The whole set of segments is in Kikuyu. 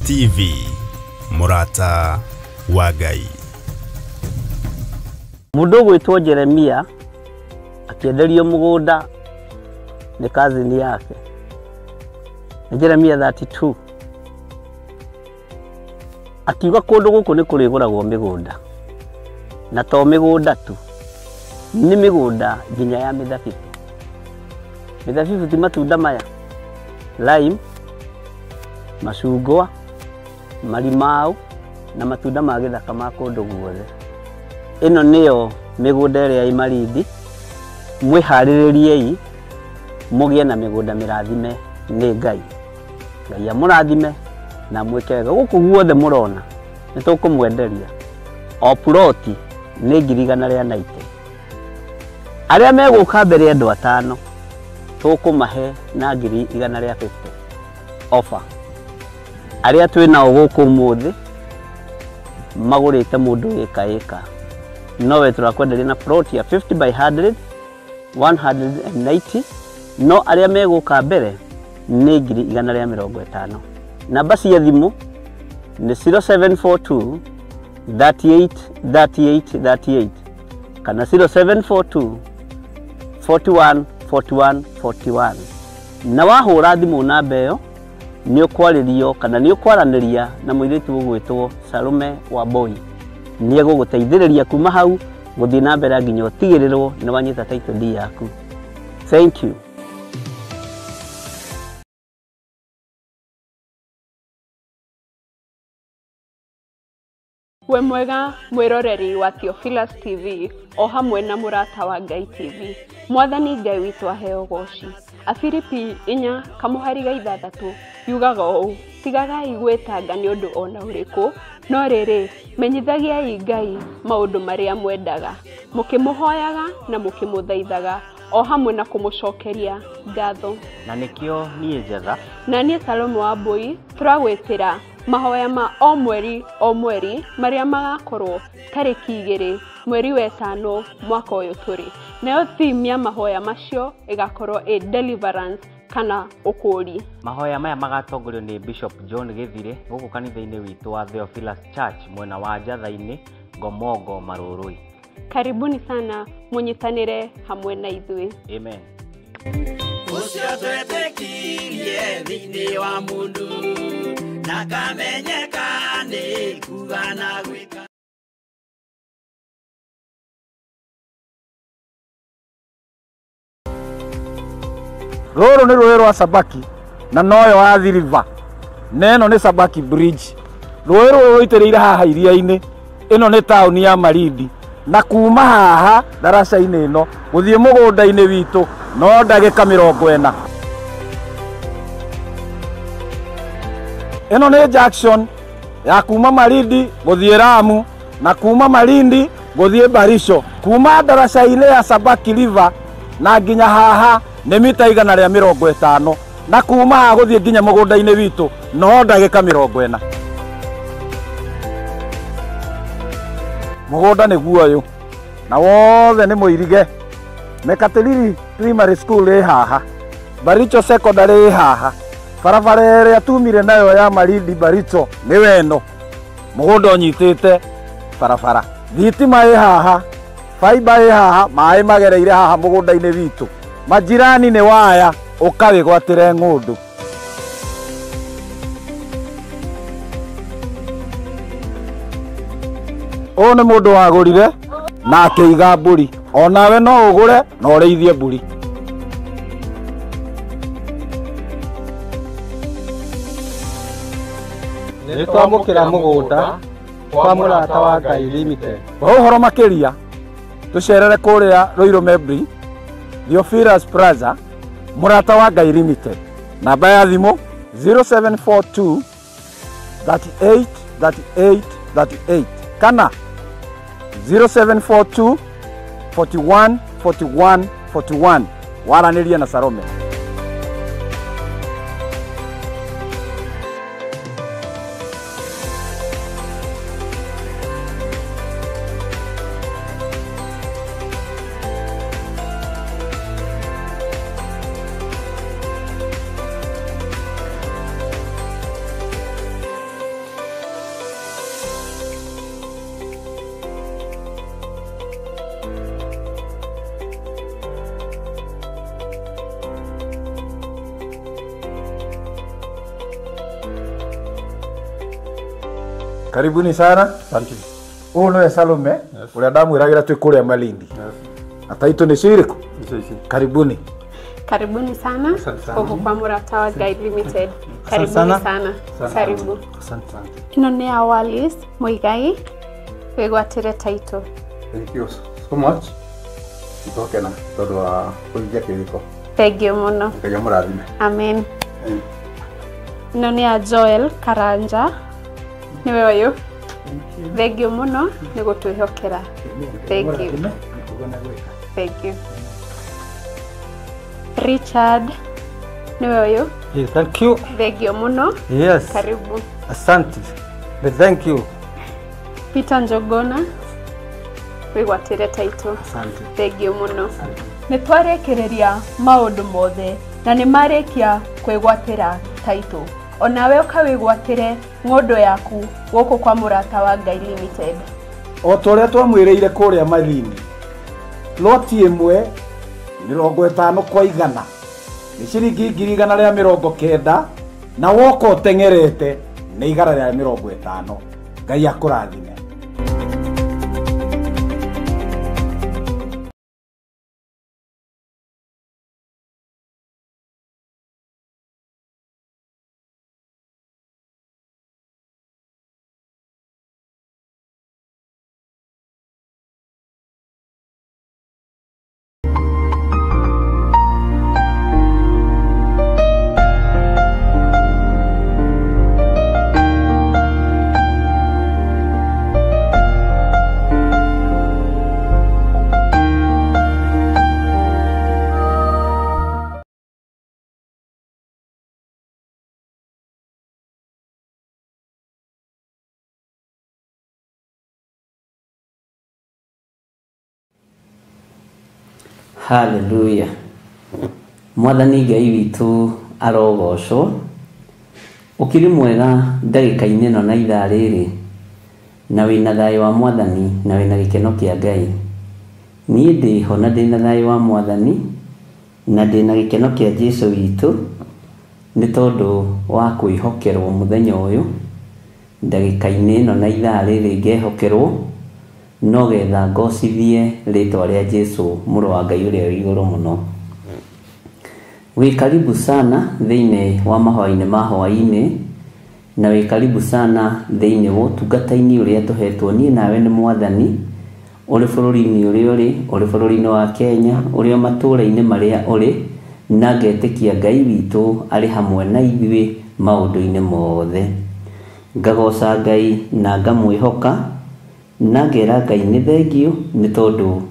TV, mũrata wa Ngai. Mũndũ ũgwĩtwo Jeremia akĩenderio mũgũnda nĩ cousin yake. Nĩ Jeremia 32. Akiuga kũndũ gũkũ nĩ kũrĩgũragwo mĩgũnda, na to mĩgũnda tu, nĩ mĩgũnda nginya ya mĩthabibũ. Mĩthabibũ ti matunda maya, lime, macungwa, marimau na matunda ma gĩthaka ma kũndũ guothe. Ĩno nĩyo mĩgũnda ĩrĩa ĩ Malindi. Mwĩharĩrĩriei mũgĩe na mĩgũnda mĩrathime nĩ Ngai. Ngai amũrathime na mwĩke wega. Gũkũ guothe mũrona nĩ tũkũmwenderia o ploti nĩ 190,000. Arĩa megũka mbere andũ atano tũkũmahe na 150,000 offer. Arĩa twĩ nao gũkũ ũmũthĩ magũrĩte mũndũ ĩka ĩka, nowe tũrakwenderia na plot ya 50 by 100 190, no arĩa megũka mbere nĩ 150,000. Namba cia thimũ nĩ 0742 38 38 38 kana 0742 41 41 41. Na wahũra thimũ namba ĩyo nĩ ũkwarĩrio kana nĩ ũkwaranĩria na mũirĩtu ũgwĩtwo Salome Wambui. Nĩ egũgũteithĩrĩria kuma hau gũthiĩ na mbere nginya ũtigĩrĩrwo nĩ wanyita title deed yaku. Thank you. We mwega mwiroreri wa Theophilus TV o hamwe na mũrata wa Ngai TV. Mwathani Ngai witũ aheo goci. Afilipi 4:6 yugaga ũũ, tigagai gwĩtanga nĩ ũndũ ona ũrĩkũ, no rĩrĩ menyithagiai Ngai maũndũ marĩa mwendaga, mũkĩmũhoyaga na mũkĩmũthaithaga o hamwe na kũmũcokeria ngatho. Na nĩkĩo niĩ Njetha na niĩ Salome Wambui tũragwĩtĩra mahoya ma o mweri o mweri marĩa magakorwo tarĩki 2 mweri wa 5 mwaka ũyũ tũrĩ. Nayo theme ya mahoya macio ĩgakorwo ĩ deliverance kana ũkũũri. Mahoya maya magatongorio nĩ Bishop John Gĩthire gũkũ kanitha-inĩ witũ wa Theophilus Church mwena wa Njatha-inĩ, Ngomongo, Marũrũi. Karibuni sana mũnyitanĩre hamwe na ithuĩ. Amen. Ũcio twetĩkirie thĩinĩ wa mũndũ na kamenyeka nĩ kuga na gwĩka. Rũrũ nĩ rũĩ rwa Sabaki na noyo Athi River, na ĩno nĩ Sabaki Bridge. Rũĩ rũrũ rũitĩrĩire haha iria-inĩ. Ĩno nĩ taũni ya Malindi, na kuma haha ndaraca-inĩ ĩno gũthiĩ mũgũnda-inĩ witũ no ndagĩka 40. Ĩno nĩ junction ya kuma Malindi gũthiĩ Lamu na kuma Malindi gũthiĩ Barisho. Kuma ndaraca-inĩ ya Sabaki River na nginya haha nĩ mita 150, na kuma haha gũthiĩ nginya mũgũnda-inĩ witũ no ndagĩka 40. Mũgũnda nĩguo ũyũ na wothe nĩ mũirige. Mekatilili Primary School ĩ haha, Baricho Secondary ĩ haha, barabara ĩrĩa tumire nayo ya Malindi Baricho nĩ weno. Mũgũnda ũnyitĩte barabara, thitima ĩ haha, fiber ĩ haha, maĩ magereire haha mũgũnda-inĩ witũ. Majirani nĩ waya, ũkawĩgwatĩre ng'ũndũ. Ũyũ nĩ mũndũ wagũrire na akĩiga mbũri. Onawe no ũgũre na ũrĩithie mbũri. Nĩ twamũkĩra mũgũnda kwa Mũrata wa Ngai Limited. Kwa ũhoro makĩria tũcerere kũrĩa Ruiru Membri, Theophilus Plaza, Mũrata wa Ngai Limited. Namba ya thimũ 0742 38 38 38 kana 0742 41 41 41. Waranĩrie na Salome. Karibuni sana. Asante. Ũyũ nĩwe Salome ũrĩa ndamwĩragĩra twĩ kũrĩa Malindi. Na taitũ nĩcio irĩkũ? Karibuni. Karibuni sana gũkũ kwa Mũrata wa Ngai Limited. Karibuni sana. sana. Karibu. Asante sana. Ĩno nĩ ya Wallis Muigai, wĩgwatĩre taitũ. Thank you so much. Nitokena tondũ wa kũhingia kĩrĩko. Thengiũ mũno. Ngai amũrathime. Amen. Ĩno nĩ ya Joel Karanja, nĩwe ũyũ. Thengiũ mũno nĩ gũtwĩhokera. Thank you. Thank you. Richard, nĩwe ũyũ. Yes, thank you. Thengiũ mũno. Yes. Karibu. Asante. Thank you. Peter Njogona, wĩgwatĩre taitũ. Asante. Thengiũ mũno. Nĩ twarĩkĩrĩria maũndũ mothe na nĩ marĩkia kwĩgwatĩra taitũ. Onawe ũkawĩgwatĩre ng'ũndũ yaku gũkũ kwa Mũrata wa Ngai Limited. O ta ũrĩa twamwĩrĩire kũrĩa Malindi, loti ĩmwe 50 kwa 100 nĩ ciringi 190,000 na woka ũteng'erete nĩ 150. Ngai akũrathime. Hallelujah. Mwathani Ngai witũ arogocwo. Ũkĩrĩ mwega ndagĩka-inĩ ĩno na ithaa rĩrĩ, na wĩna thayũ wa Mwathani na wĩna gĩkeno kĩa Ngai. Niĩ ndĩho na ndĩna thayũ wa Mwathani na ndĩna gĩkeno kĩa Jesũ witũ nĩ tondũ wa kwĩhokerwo mũthenya ũyũ, ndagĩka-inĩ ĩno na ithaa rĩrĩ ngehokerwo no getha ngocithie rĩtwa rĩa Jesũ mũrũ wa Ngai ũrĩa wĩ igũrũ mũno. Wĩ karibu sana thĩinĩ wa mahoya-inĩ ma hwaĩ-inĩ, na wĩ karibu sana thĩinĩ wa ũtungata-inĩ ũrĩa tũhetwo niĩ nawe nĩ Mwathani, ũrĩ bũrũri-inĩ ũrĩa ũrĩ, ũrĩ bũrũri-inĩ wa Kenya, ũrĩ o matũũra-inĩ marĩa ũrĩ, na ngetĩkia Ngai witũ arĩ hamwe na ithuĩ maũndũ-inĩ mothe. Ngagoca Ngai na ngamwĩhoka, na ngera Ngai nĩ thengiũ nĩ tondũ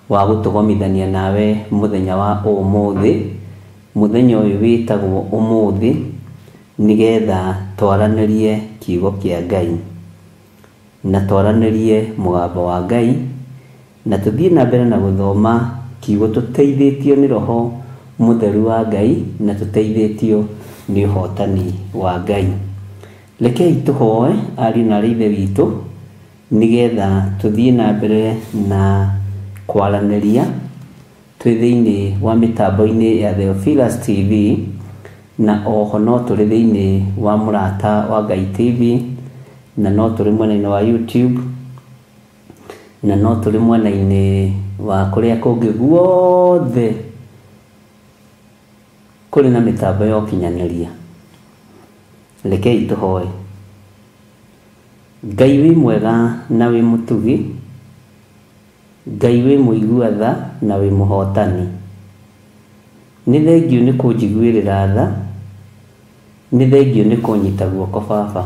wa gũtũgomithania nawe mũthenya wa ũmũthĩ, mũthenya ũyũ wĩtagwo ũmũthĩ, nĩgetha twaranĩrie kiugo kĩa Ngai na twaranĩrie mũgambo wa Ngai, na tũthiĩ na mbere na gũthoma kiugo tũteithĩtio nĩ Roho Mũtheru wa Ngai na tũteithĩtio nĩ ũhotani wa Ngai. Rekei tũhoe ariũ na aarĩ a Ithe witũ nĩgetha tũthiĩ na mbere na kwaranĩria twĩ thĩinĩ wa mĩtambo-inĩ ya Theophilus TV, na oho no tũrĩ thĩinĩ wa Mũrata wa Ngai TV, na no tũrĩ mwena-inĩ wa YouTube, na no tũrĩ mwena-inĩ wa kũrĩa kũngĩ guothe kũrĩ na mĩtambo ya ũkinyanĩria. Rekei tũhoe. Ngai wĩ mwega na wĩ mũtugi, Ngai wĩ mũigua tha na wĩ mũhotani. Nĩ thengiũ nĩ kũnjiguĩrĩra tha, nĩ thengiũ nĩ kũnyita guoko baba.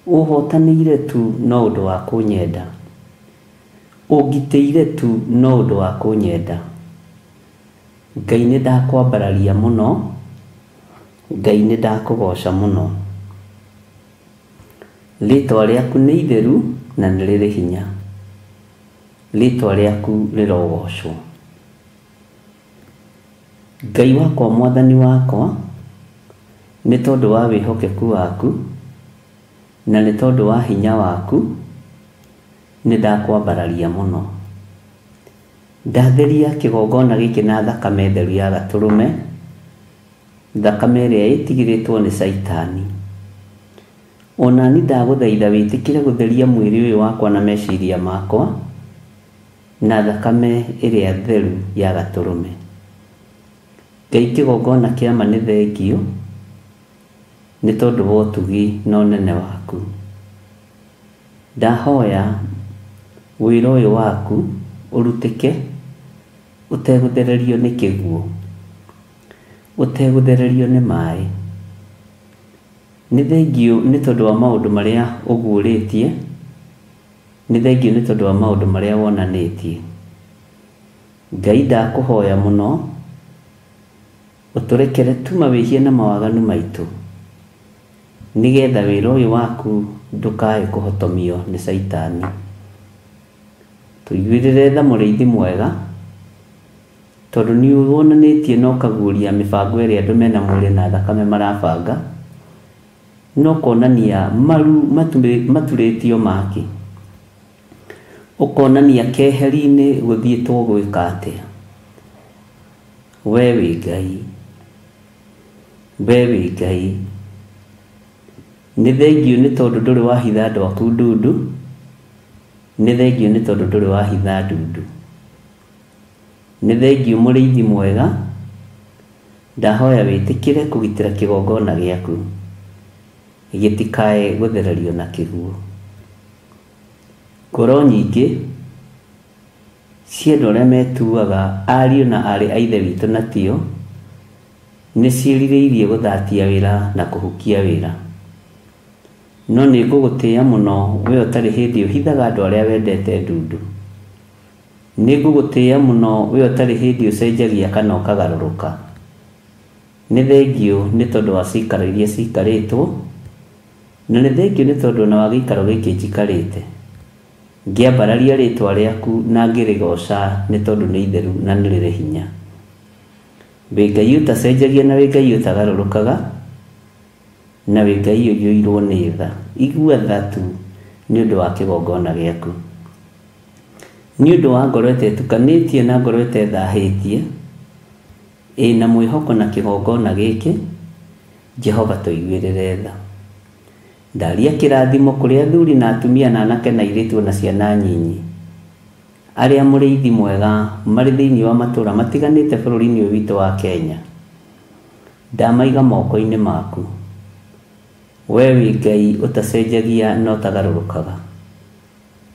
Ũhotanĩire tu no ũndũ wa kũnyenda, ũngitĩire tu no ũndũ wa kũnyenda. Ngai nĩ ndakwambararia mũno, Ngai nĩ ndakũgoca mũno. Rĩtwa rĩaku nĩ itheru na nĩ rĩrĩ hinya, rĩtwa rĩaku rĩrogocwo. Ngai wakwa, Mwathani wakwa, nĩ tondũ wa wĩhokeku waku na nĩ tondũ wa hinya waku, nĩ ndakwambararia mũno. Ndatheria kĩgongona gĩkĩ na thakame theru ya gatũrũme, thakame ĩrĩa ĩtigĩrĩtwo nĩ Caitani. Ona ni ndagũthaitha wĩtĩkĩre gũtheria mwĩrĩ ũyũ wakwa na meciria makwa na thakame ĩrĩa theru ya gatũrũme. Ngai kĩgongona kĩa ma nĩ thengiũ nĩ tondũ wa ũtugi na ũnene waku. Ndahoya wĩra ũyũ waku ũrutĩke ũtegũthererio nĩ kĩguũ, ũtegũthererio nĩ maĩ. Nĩ thengiũ nĩ tondũ wa maũndũ marĩa ũguũrĩtie, nĩ thengiũ nĩ tondũ wa maũndũ marĩa wonanĩtie. Ngai ndakũhoya mũno ũtũrekere tu mawĩhia na mawaganu maitũ, nĩgetha wĩra ũyũ waku ndũkae kũhotomio nĩ caitani. Tũiguĩrĩre tha mũrĩithi mwega, tondũ nĩ wonanĩtie na ũkaguũria mĩbango ĩrĩa andũ mena mwĩrĩ na thakame marabanga, na ũkonania maru maturĩtio maki, ũkonania keheri-inĩ gũthiĩtwo gwĩka atĩa. We wĩ Ngai, we wĩ Ngai. Nĩ thengiũ nĩ tondũ ndũrĩ wahitha andũ aku ndundu, nĩ thengiũ nĩ tondũ ndũrĩ wahitha ndundu. Nĩ thengiũ mũrĩithi mwega, ndahoya wĩtĩkĩre kũgitĩra kĩgongona gĩaku gĩtikae gũthererio na kĩguũ. Ngoro nyingĩ cia andũ arĩa metuaga ariũ na aarĩ a Ithe witũ na tio nĩ ciĩrirĩirie gũthatia wĩra na kũhukia wĩra. No nĩ ngũgũtĩĩa mũno we ũtarĩ hĩndĩ ũhithaga andũ arĩa wendete ndundu. Nĩ ngũgũtĩĩa mũno we ũtarĩ hĩndĩ ũcenjagia kana ũkagarũrũka. Nĩ thengiũ nĩ tondũ wa cikaro iria cikarĩtwo, na nĩ thengiũ nĩ tondũ ona wa gĩikaro gĩkĩ njikarĩte. Ngĩambararia rĩtwa rĩaku na ngĩrĩgooca nĩ tondũ nĩ itheru na nĩ rĩrĩ hinya. Wĩ Ngai ũtacenjagia na wĩ Ngai ũtagarũrũkaga, na wĩ Ngai ũiyũirwo nĩ tha. Igua tha tu nĩ ũndũ wa kĩgongona gĩaku. Nĩ ũndũ wa ngoro ĩtetukanĩtie na ngoro ĩtethahĩtie, ĩna mwĩhoko na kĩgongona gĩkĩ, Jehova tũiguĩrĩre tha. Ndaria kĩrathimo kũrĩ athuri na atumia na anake na airĩtu na ciana nyinyi, arĩa mũrĩithi mwega marĩ thĩinĩ wa matũũra matiganĩte bũrũri-inĩ ũyũ witũ wa Kenya. Ndamaiga moko-inĩ maku. We wĩ Ngai ũtacenjagia na ũtagarũrũkaga.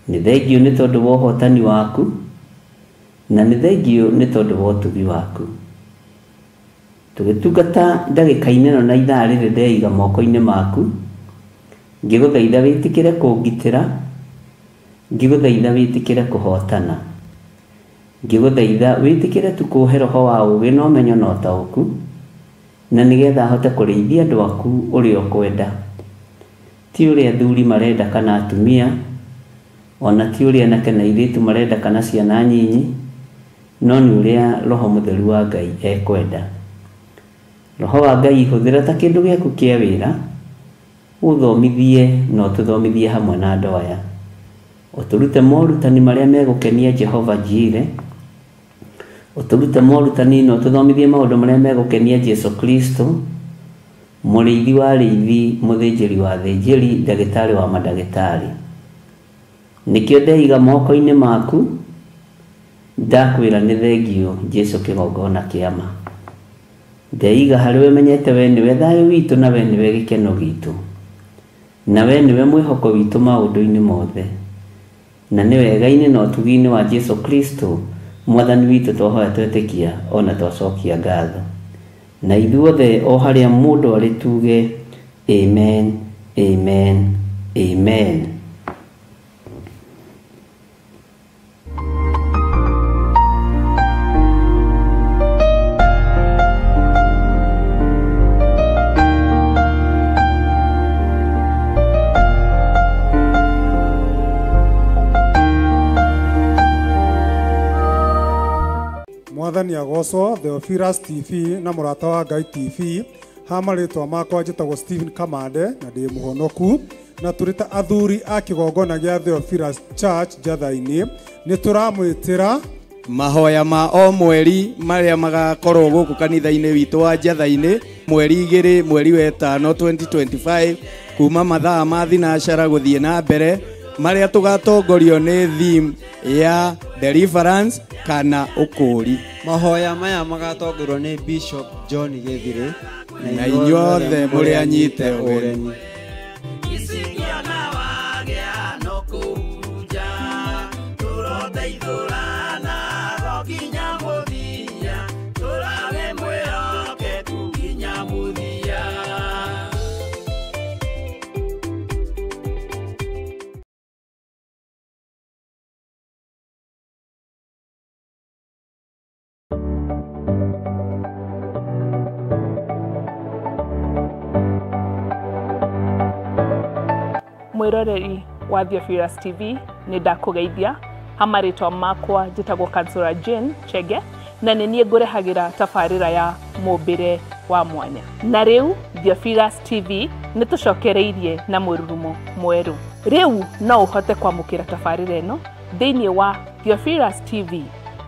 Nĩ thengiũ nĩ tondũ wa ũhotani waku, na nĩ thengiũ nĩ tondũ wa ũtugi waku. Tũgĩtungata ndagĩka-inĩ ĩno na ithaa rĩrĩ ndeiga moko-inĩ maku, ngĩgũthaitha wĩtĩkĩre kũngitĩra, ngĩgũthaitha wĩtĩkĩre kũhotana, ngĩgũthaitha wĩtĩkĩre tu kũhe roho wa ũũgĩ na ũmenyo na ũtaũku, na nĩgetha hote kũrĩithia andũ aku ũrĩa ũkwenda. Ti ũrĩa athuri marenda kana atumia, ona ti ũrĩa anake na airĩtu marenda kana ciana nyinyi, no nĩ ũrĩa Roho Mũtheru wa Ngai ekwenda. Roho wa Ngai hũthĩra ta kĩndũ gĩaku kĩa wĩra, ũthomithie na ũtũthomithie hamwe na andũ aya. Ũtũrute morutani marĩa megũkenia Jehova Jire, ũtũrute morutani na ũtũthomithie maũndũ marĩa megũkenia Jesu Kristo, mũrĩithi wa arĩithi, mũthĩnjĩri wa athĩnjĩri, ndagĩtarĩ wa mandagĩtarĩ. Nĩkĩo ndeiga moko-inĩ maku, ndakwĩra nĩ thengiũ Jesu kĩgongona kĩa ma. Ndeiga harĩ we menyete we nĩwe thayũ witũ na we nĩwe gĩkeno gitũ, na we nĩwe mwĩhoko witũ maũndũ-inĩ mothe, na nĩ wega-inĩ na ũtugi-inĩ wa Jesu Kristo mwathani witũ twahoya twetĩkia ona twacokia ngatho. Na ithuothe o harĩa mũndũ arĩ tuge amen, amen, amen. Mwathani agocwo Theophilus TV na Mũrata wa Ngai TV. Ha marĩtwa makwa njĩtagwo Stephen Kamande na ndĩ mũhonoku, na tũrĩ ta athuri a kĩgongona gĩa Theophilus Church Njatha-inĩ nĩ tũramwĩtĩra mahoya ma o mweri marĩa magakorwo gũkũ kanitha-inĩ witũ wa Njatha-inĩ Mweri 2 mweri wa 5 2025 kuma mathaa ma thinacara gũthiĩ na mbere marĩa tũgatongorio nĩ theme ya deliverance kana ũkũũri. Mahoya maya magatongorio nĩ Bishop John Gĩthirĩ na inyuothe mũrĩ anyite ũgeni. Mwiroreri wa Theophilus TV nĩ ndakũgeithia ha marĩtwa makwa njĩtagwo Kansura Jane Chege na nĩ niĩ ngũrehagĩra tabarĩra ya mũmbĩre wa mwanya. Na rĩu Theophilus TV nĩ tũcokereirie na mũrurumo mwerũ. Rĩu no ũhote kwamũkĩra tabarĩra ĩno thĩinĩ wa Theophilus TV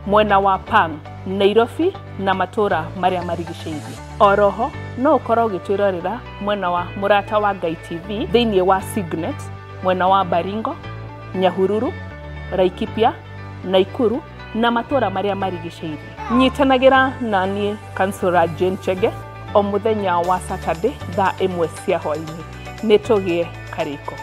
mwena wa Pang, Nairobi na matũra marĩa marigicĩirie. Oroho no ũkorwo ũgĩtwĩrorera mwena wa Mũrata wa Ngai TV thĩinĩ wa Signet mwena wa Baringo, Nyahururu, Laikipia, Naikuru na matũra marĩa marigicĩirie. Nyitanagĩra na niĩ Kansura Jane Chege o mũthenya wa Saturday thaa 1 cia hwaĩ-inĩ. Nĩ tũgĩe karĩko.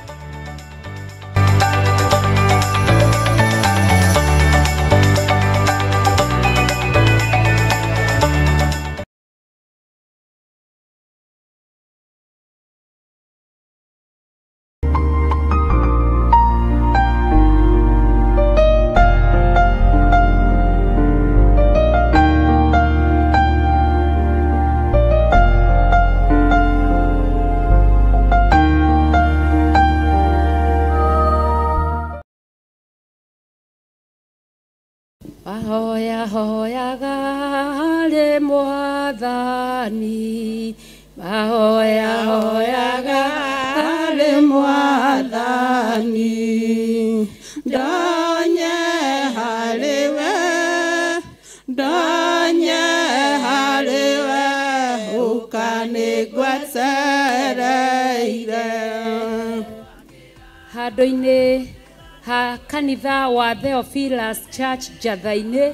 Ahoya hoyaga harĩ Mwathani, ahoya hoyaga harĩ Mwathani, ndonye harĩ we, ndonye harĩ we, ũkanĩgwetereire. Handũ-inĩ ha kanitha wa Theophilus Church Njatha-inĩ,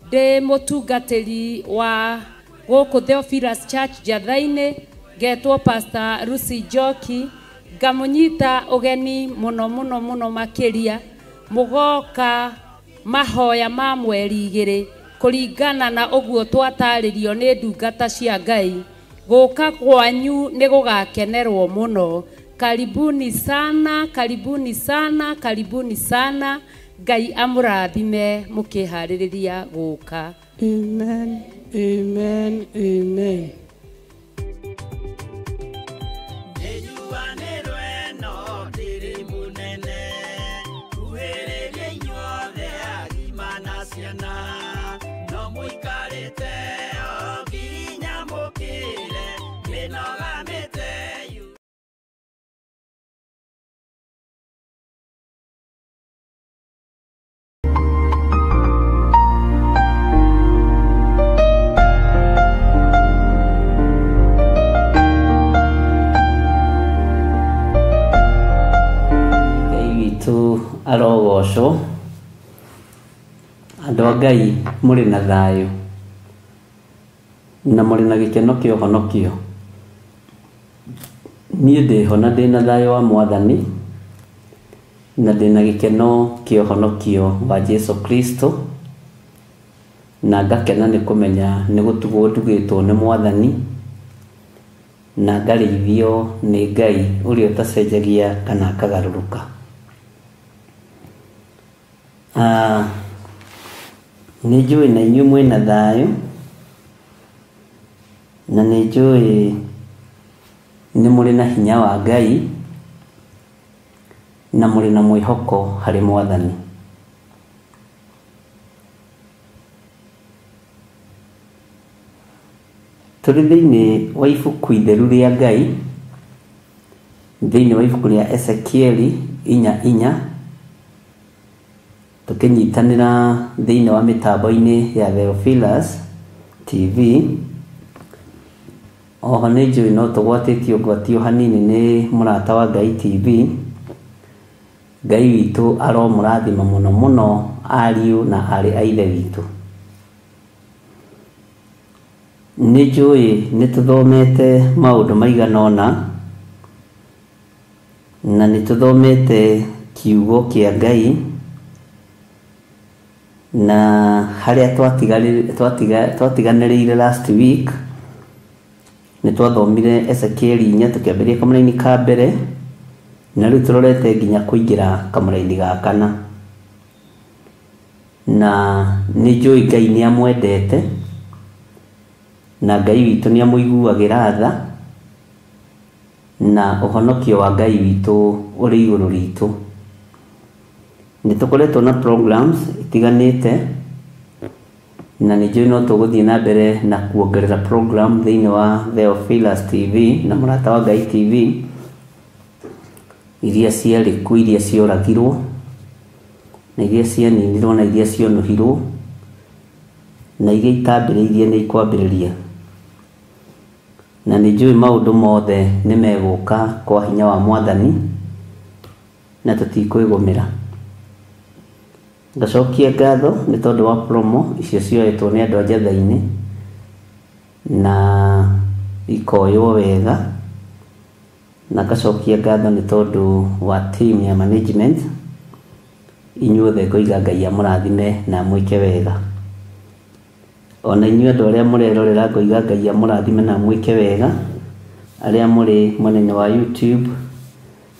ndĩ mũtungatĩri wa gũkũ Theophilus Church Njatha-inĩ, ngetwo Pastor Lucy Njoki, ngamũnyita ũgeni mũno mũno mũno makĩria mũgoka mahoya ma mweri 2 kũringana na ũguo twatarĩrio nĩ ndungata cia Ngai. Gũka kwanyu nĩ gũgakenerwo mũno. Karibuni sana, karibuni sana, karibuni sana. Ngai amũrathime mũkĩharĩrĩria gũka. Amen, amen, amen. Arogocwo andũ a Ngai mũrĩ na thayũ na mũrĩ na gĩkeno kĩa ũhonokio. Niĩ ndĩho na ndĩna thayũ wa Mwathani na ndĩna gĩkeno kĩa ũhonokio wa Jesu Kristo, na ngakena nĩ kũmenya nĩ gũtugwo ndugĩtwo nĩ Mwathani na ngarĩithio nĩ Ngai ũrĩa ũtacenjagia kana akagarũrũka. Nĩ njũĩ na inyuĩ mwĩna thayũ na nĩ njũĩ nĩ mũrĩ na hinya wa Ngai na mũrĩ na mwĩhoko harĩ Mwathani. Tũrĩ thĩinĩ wa ibuku itheru rĩa Ngai, thĩinĩ wa ibuku rĩa Ezekieli 4:4, tũkĩnyitanĩra thĩinĩ wa mĩtambo-inĩ ya Theophilus TV Oho nĩ njũĩ no tũgwatĩtio ngwatio hanini nĩ Mũrata wa Ngai TV. Ngai witũ aromũrathima mũno mũno ariũ na aarĩ a Ithe witũ. Nĩ njũĩ nĩ tũthomete maũndũ maigana ũna, na nĩ tũthomete kiugo kĩa Ngai, na harĩa twatiganĩrĩire last week nĩ twathomire Ezekieli 4 tũkĩambĩrĩria kamũraini ka mbere, na rĩu tũrorete nginya kũingĩra kamũraini ga kana. Na nĩ njũĩ Ngai nĩ amwendete, na Ngai witũ nĩ amũiguagĩra tha, na ũhonokio wa Ngai witũ ũrĩ igũrũ ritũ. Nĩ tũkoretwo na programs itiganĩte, na nĩ njũĩ no tũgũthiĩ na mbere na kuongerera program thĩinĩ wa Theophilus TV na Mũrata wa Ngai TV, iria ciarĩ kuo, iria cioragirwo, na iria cianinirwo, na iria cionũhirwo, na iria itambĩrĩirie nĩ ikwambĩrĩria. Na nĩ njũĩ maũndũ mothe nĩ megũka kwa hinya wa Mwathani, na tũtikwĩgũmĩra. Ngacokia ngatho nĩ tondũ wa promo icio cioetwo nĩ andũ a Njatha-inĩ na ikoywo wega, na ngacokia ngatho nĩ tondũ wa team ya management. Inyuothe ngoiga Ngai amũrathime na amwĩke wega. Ona inyuĩ andũ arĩa mũrerorera ngoiga Ngai amũrathime na amwĩke wega, arĩa mũrĩ mwena-inĩ wa YouTube,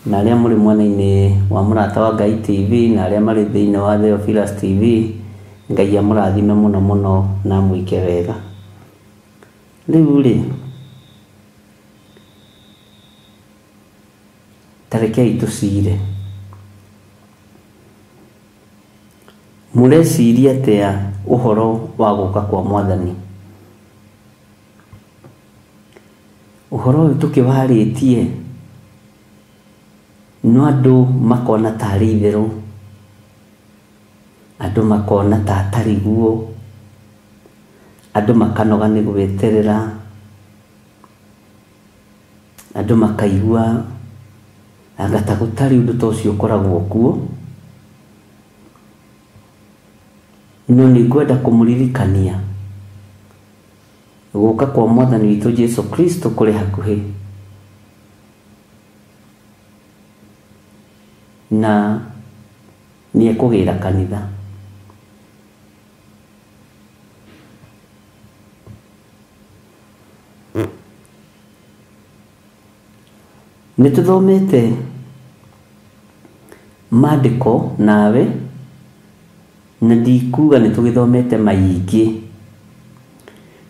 na arĩa mũrĩ mwena-inĩ wa Mũrata wa Ngai TV, na arĩa marĩ thĩinĩ wa Theophilus TV, Ngai amũrathime mũno mũno na amwĩke wega. Rĩu rĩ, ta rekei tũcire. Mũreciria atĩa ũhoro wa gũka kwa Mwathani? Ũhoro ũyũ tũkĩwarĩtie no andũ makona tarĩ itherũ, andũ makona ta atarĩ guo, andũ makanoga nĩ gweterera, andũ makaigua anga ta gũtarĩ ũndũ ta ũcio ũkoragwo kuo. No nĩ ngwenda kũmũririkania gũka kwa Mwathani witũ Jesu Kristo kũrĩ hakuhĩ, na nĩ ekũgĩra kanitha. Nĩ tũthomete maandĩko nawe, na ndikuga nĩ tũgĩthomete maingĩ,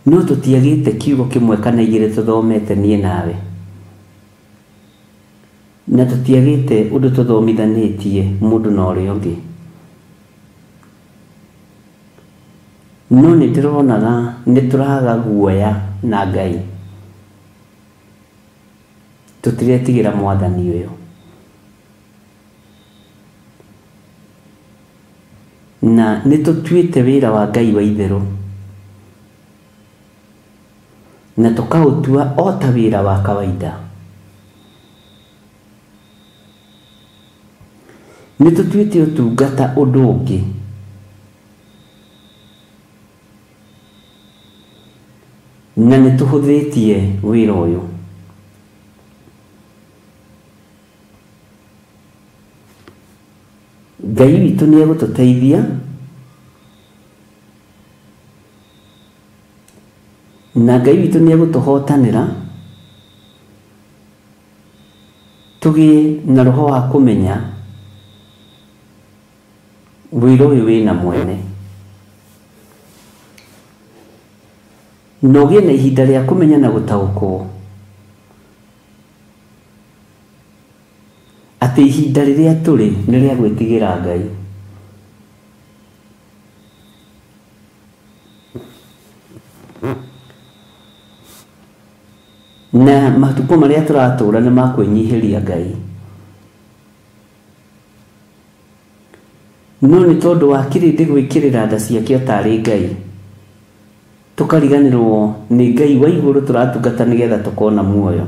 no tũtiagĩte kiugo kĩmwe kana igĩrĩ tũthomete niĩ nawe, na tũtiagĩte ũndũ tũthomithanĩtie mũndũ na ũrĩa ũngĩ. No nĩ ndĩronaga nĩ tũraga guoya na Ngai, tũtiretigĩra Mwathani ũyũ. Na nĩ tũtuĩte wĩra wa Ngai wa itherũ, na tũkaũtua o ta wĩra wa kawaida. Nĩ tũtuĩte ũtungata ũndũ ũngĩ, na nĩ tũhũthĩtie wĩra ũyũ. Ngai witũ nĩ egũtũteithia, na Ngai witũ nĩ egũtũhotanĩra tũgĩe na roho wa kũmenya wĩra ũyũ wĩna mwene, na ũgĩe na ihinda rĩa kũmenya na gũtaũkwo atĩ ihinda rĩrĩa tũrĩ nĩ rĩa gwĩtigĩra Ngai. Na matukũ marĩa tũratũra nĩ ma kwĩnyihĩria Ngai. No nĩ tondũ wa kĩrĩndĩ gwĩkĩrĩra nda ciakĩo tarĩ Ngai, Tũkariganĩrwo nĩ Ngai wa igũrũ tũratungata nĩgetha tũkona muoyo.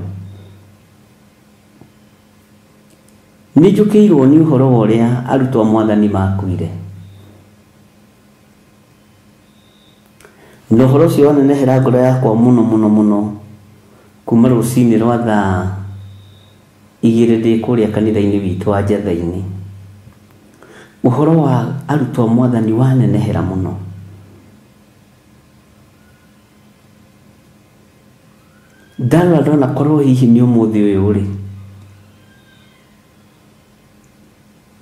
Nĩ njũkĩirwo nĩ ũhoro wa ũrĩa arutwo a mwathani makuire. Na ũhoro ũcio wanenehera ngoro yakwa mũno mũno mũno kuma rũcinĩ rwa thaa 2 ndĩ kũrĩa kanitha-inĩ witũ wa Njatha-inĩ. Ũhoro wa arutwo a mwathani wanenehera mũno. Ndarora ndona korwo hihi nĩ ũmũthĩ ũyũ rĩ,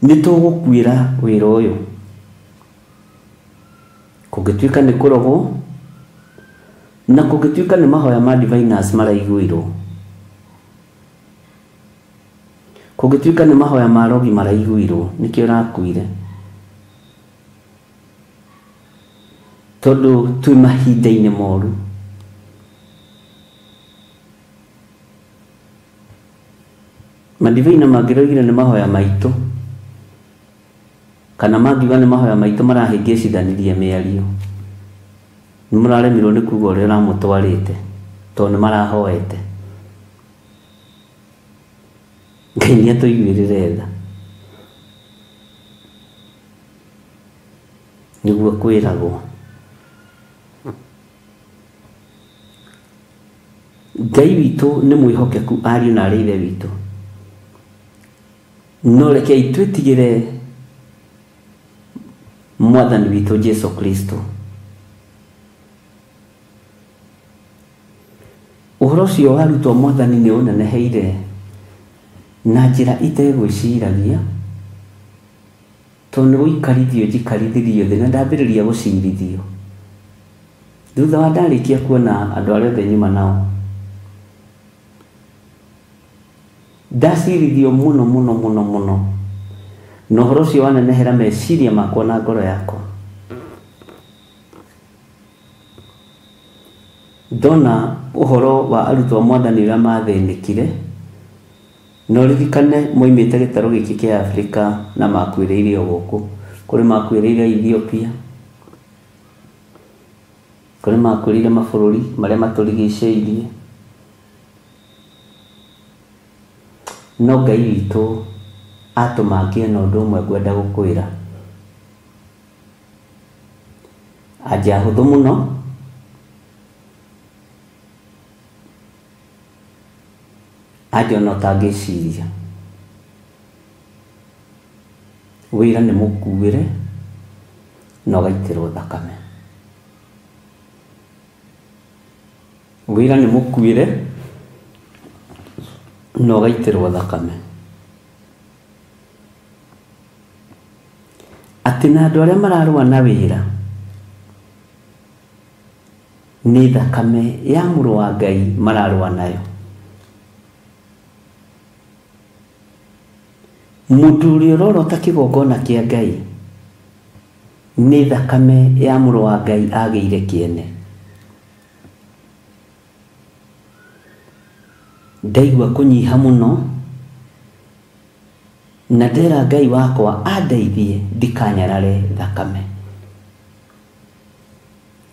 nĩ tũgũkuĩra wĩra ũyũ. Kũngĩtuĩka nĩ kũrogwo na kũngĩtuĩka nĩ mahoya ma diviners maraiguirwo, kũngĩtuĩka nĩ mahoya ma rogi maraiguirwo, nĩkĩo ũrakuire. Tondũ twĩ mahinda-inĩ moru. Madivina mangĩroigire nĩ mahoya maitũ, kana mangiuga nĩ mahoya maitũ marahĩngĩcithanirie mĩario, nĩ mũraremirwo nĩ kuga ũrĩa ũramũtwarĩte tondũ nĩ marahoete. Ngai nĩ atũiguĩrĩre tha. Nĩguo kwĩragwo. Ngai witũ nĩ mwĩhokeku ariũ na arĩ ithe witũ. No rekei twĩtigĩre mwathani witũ Jesu Kristo. Ũhoro ũcio wa arutwo mwathani nĩ ũneneheire na njĩra itegwĩciragia, tondũ nĩ gũikarithio njikarithirio thĩ na ndambĩrĩria gũcirithio. Thutha wa ndarĩkia kuona andũ arĩa othe nyuma nao, ndacirithio mũno mũno mũno mũno, na ũhoro ũcio wanenehera meciria makwa na ngoro yakwa. Ndona ũhoro wa arutwo a mwathani ũrĩa mathĩnĩkire, na ũririkane moimĩte gĩtarũ gĩkĩ kĩa Afrika na makuĩrĩire o gũkũ. Kũrĩ makuĩrĩire Ethiopia, kũrĩ makuĩrĩire mabũrũri marĩa matũrigicĩirie. No Ngai witũ atũma ngĩe na ũndũ ũmwe ngwenda gũkwĩra. Anja hũthũ mũno, anja ona ũtangĩciria. Wĩra nĩ mũkuĩre na ũgaitĩrwo thakame. Wĩra nĩ mũkuĩre na ũgaitĩrwo thakame. Atĩ na andũ arĩa mararũa na wĩra nĩ thakame ya mũrũ wa Ngai mararũa nayo. Mũndũ ũrĩa ũrorota kĩgongona kĩa Ngai nĩ thakame ya mũrũ wa Ngai agĩire kĩene. Ndaigua kũnyiha mũno na ndera Ngai wakwa andeithie ndikanyarare thakame.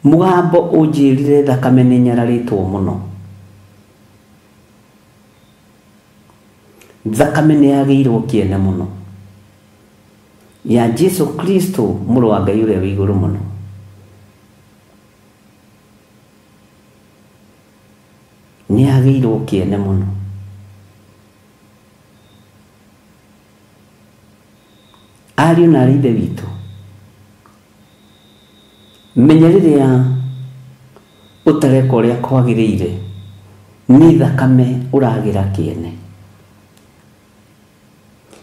Mũgambo ũnjĩrire thakame nĩ nyararĩtwo mũno. Thakame nĩ yagĩirwo kĩene mũno ya Jesu Kristo mũrũ wa Ngai ũrĩa wĩ igũrũ mũno. Nĩ yagĩirwo kĩene mũno. Ariũ na arĩ ithe witũ, menya rĩrĩa ũtareka ũrĩa kwagĩrĩire nĩ thakame ũragĩra kĩene,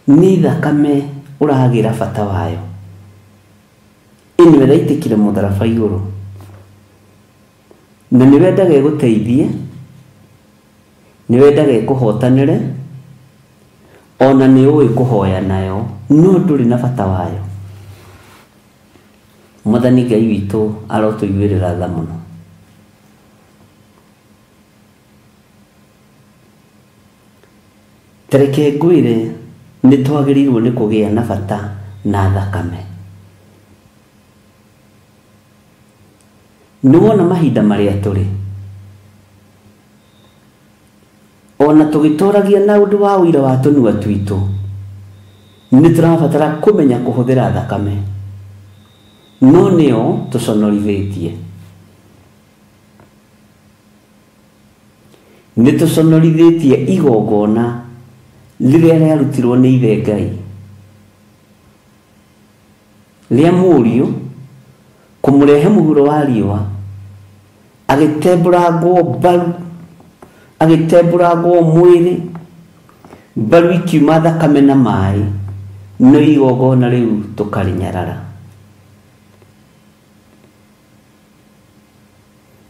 nĩ thakame ũragĩra bata wayo. Ĩno ĩraitĩkire mũtharaba igũrũ, na nĩ wendaga ĩgũteithie, nĩ wendaga ĩkũhotanĩre, ona nĩ ũĩ kũhoya nayo, no ndũrĩ na bata wayo. Mwathani Ngai witũ arotũiguĩrĩra tha mũno. Tareke ngwĩre nĩ twagĩrĩirwo nĩ kũgĩa na bata na thakame. Nĩ wona mahinda marĩa tũrĩ ona tũgĩtũragia na ũndũ wa ũira wa tũnua twitũ, nĩ tũrabatara kũmenya kũhũthĩra thakame, no nĩo tũconorithĩtie. Nĩ tũconorithĩtie igongona rĩrĩa rĩarutirwo nĩ ithe Ngai rĩa mũriũ kũmũrehe mũhuro wa riũa, agĩtembũrangwo mbaru, agĩtembũrangwo mwĩrĩ, mbaru ikiuma thakame na maĩ, no igongona rĩu tũkarĩnyarara.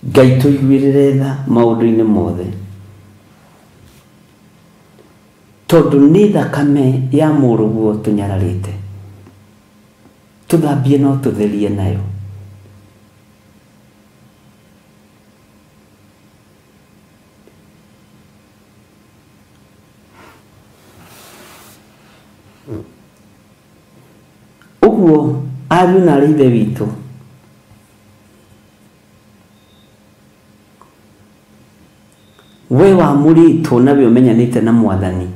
Ngai tũiguĩrĩre tha maũndũ-inĩ mothe, tondũ nĩ thakame ya mũrũguo tũnyararĩte, tũthambie no tũtherie nayo. Ũguo ariũ na aarĩ ithe witũ, we wamũrĩtwo na we ũmenyanĩte na Mwathani,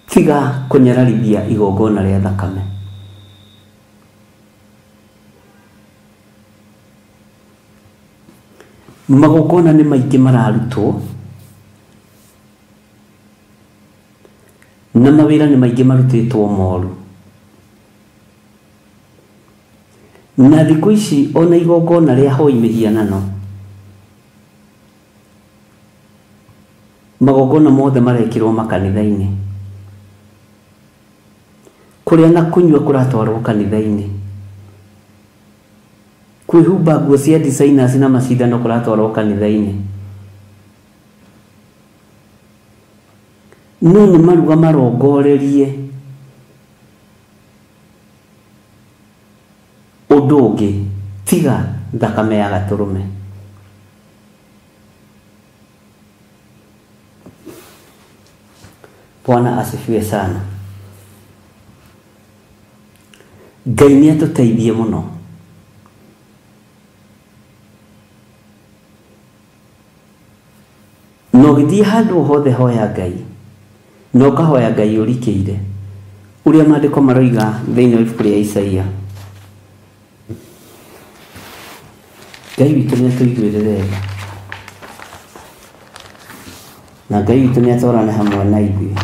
tiga kũnyararithia igongona rĩa thakame. Magongona nĩ maingĩ mararutwo na mawĩra nĩ maingĩ marutĩtwo moru, na thikũ ici ona igongona rĩa hoi mĩhianano, magongona mothe marekĩrwo makanitha-inĩ, kũrĩa na kũnyua kũratwarwo kanitha-inĩ, kwĩhumba nguo cia designers na macindano kũratwarwo kanitha-inĩ. No nĩ maruga marongorerie ũndũ ũngĩ tiga thakame ya gatũrũme. Bwana asifiwe sana. Ngai nĩ atũteithie mũno. Na ũgĩthiĩ handũ hothe hoya Ngai, na ũkahoya Ngai ũrikĩire ũrĩa maandĩko maroiga thĩinĩ wa ibuku rĩa Isaia. Ngai witũ nĩ atũiguĩrĩre tha, na Ngai witũ nĩ atwarane hamwe na ithuĩ.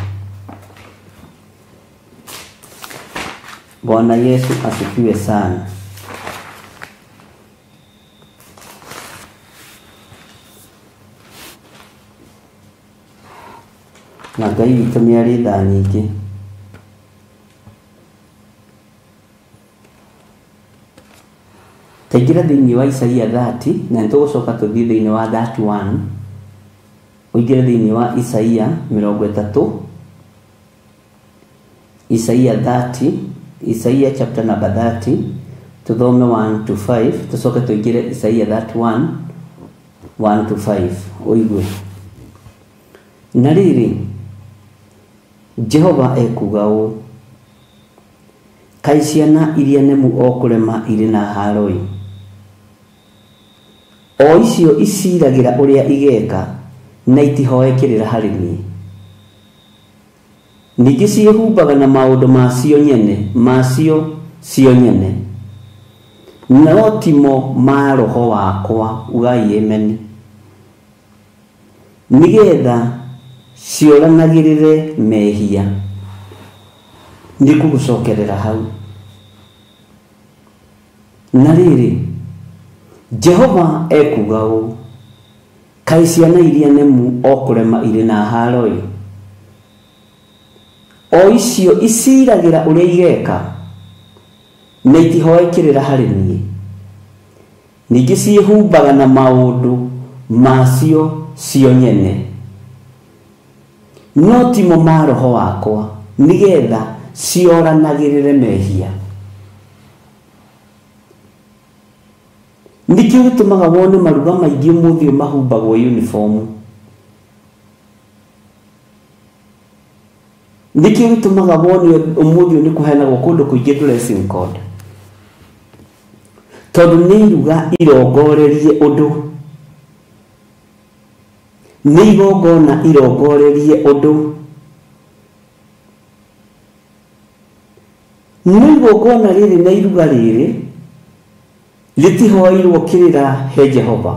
Bwana Yesu asifiwe sana. Na Ngai witũ nĩ arĩ tha nyingĩ. Taingĩra thĩinĩ wa Isaia 30 na nĩtũgũcoka tũthiĩ thĩinĩ wa 31. Ũingĩre thĩinĩ wa Isaia 30, Isaia 30, Isaia chapter number 30, tũthome 1 to 5, tũcoke tũingĩre Isaia 31 1 to 5 ũigue. Na rĩrĩ, Jehova ekuuga ũũ, kaĩ ciana iria nemu o kũrema irĩ na haaro-ĩ, o icio iciragĩra ũrĩa igeeka na itihoe kĩrĩra harĩ niĩ. Ningĩ ciĩhumbaga na maũndũ macio nyene, macio cio nyene, no timo ma roho wakwa, ugai ameni, nĩgetha cioranagĩrĩre mehia. Nĩ ngũgũcokerera hau. Na rĩrĩ, Jehova ekuuga ũũ, kaĩ ciana iria nemu o kũrema irĩ na haaro-ĩ, o icio iciragĩra ũrĩa igeeka na itihoe kĩrĩra harĩ niĩ. Ningĩ ciĩhumbaga na maũndũ macio cio nyene, no timo ma roho wakwa, nĩgetha cioranagĩrĩre mehia. Nĩkĩo gĩtũmaga wone maruga maingĩ ũmũthĩ mahumbagwo uniform. Nĩkĩo gĩtũmaga wone ũmũthĩ nĩ kũheanagwo kũndũ kũingĩ dressing code, Tondũ nĩ iruga irongorerie ũndũ, nĩ igongona irongorerie ũndũ, nĩ igongona rĩrĩ na iruga rĩrĩ rĩtihoeirwo kĩrĩra he Jehova,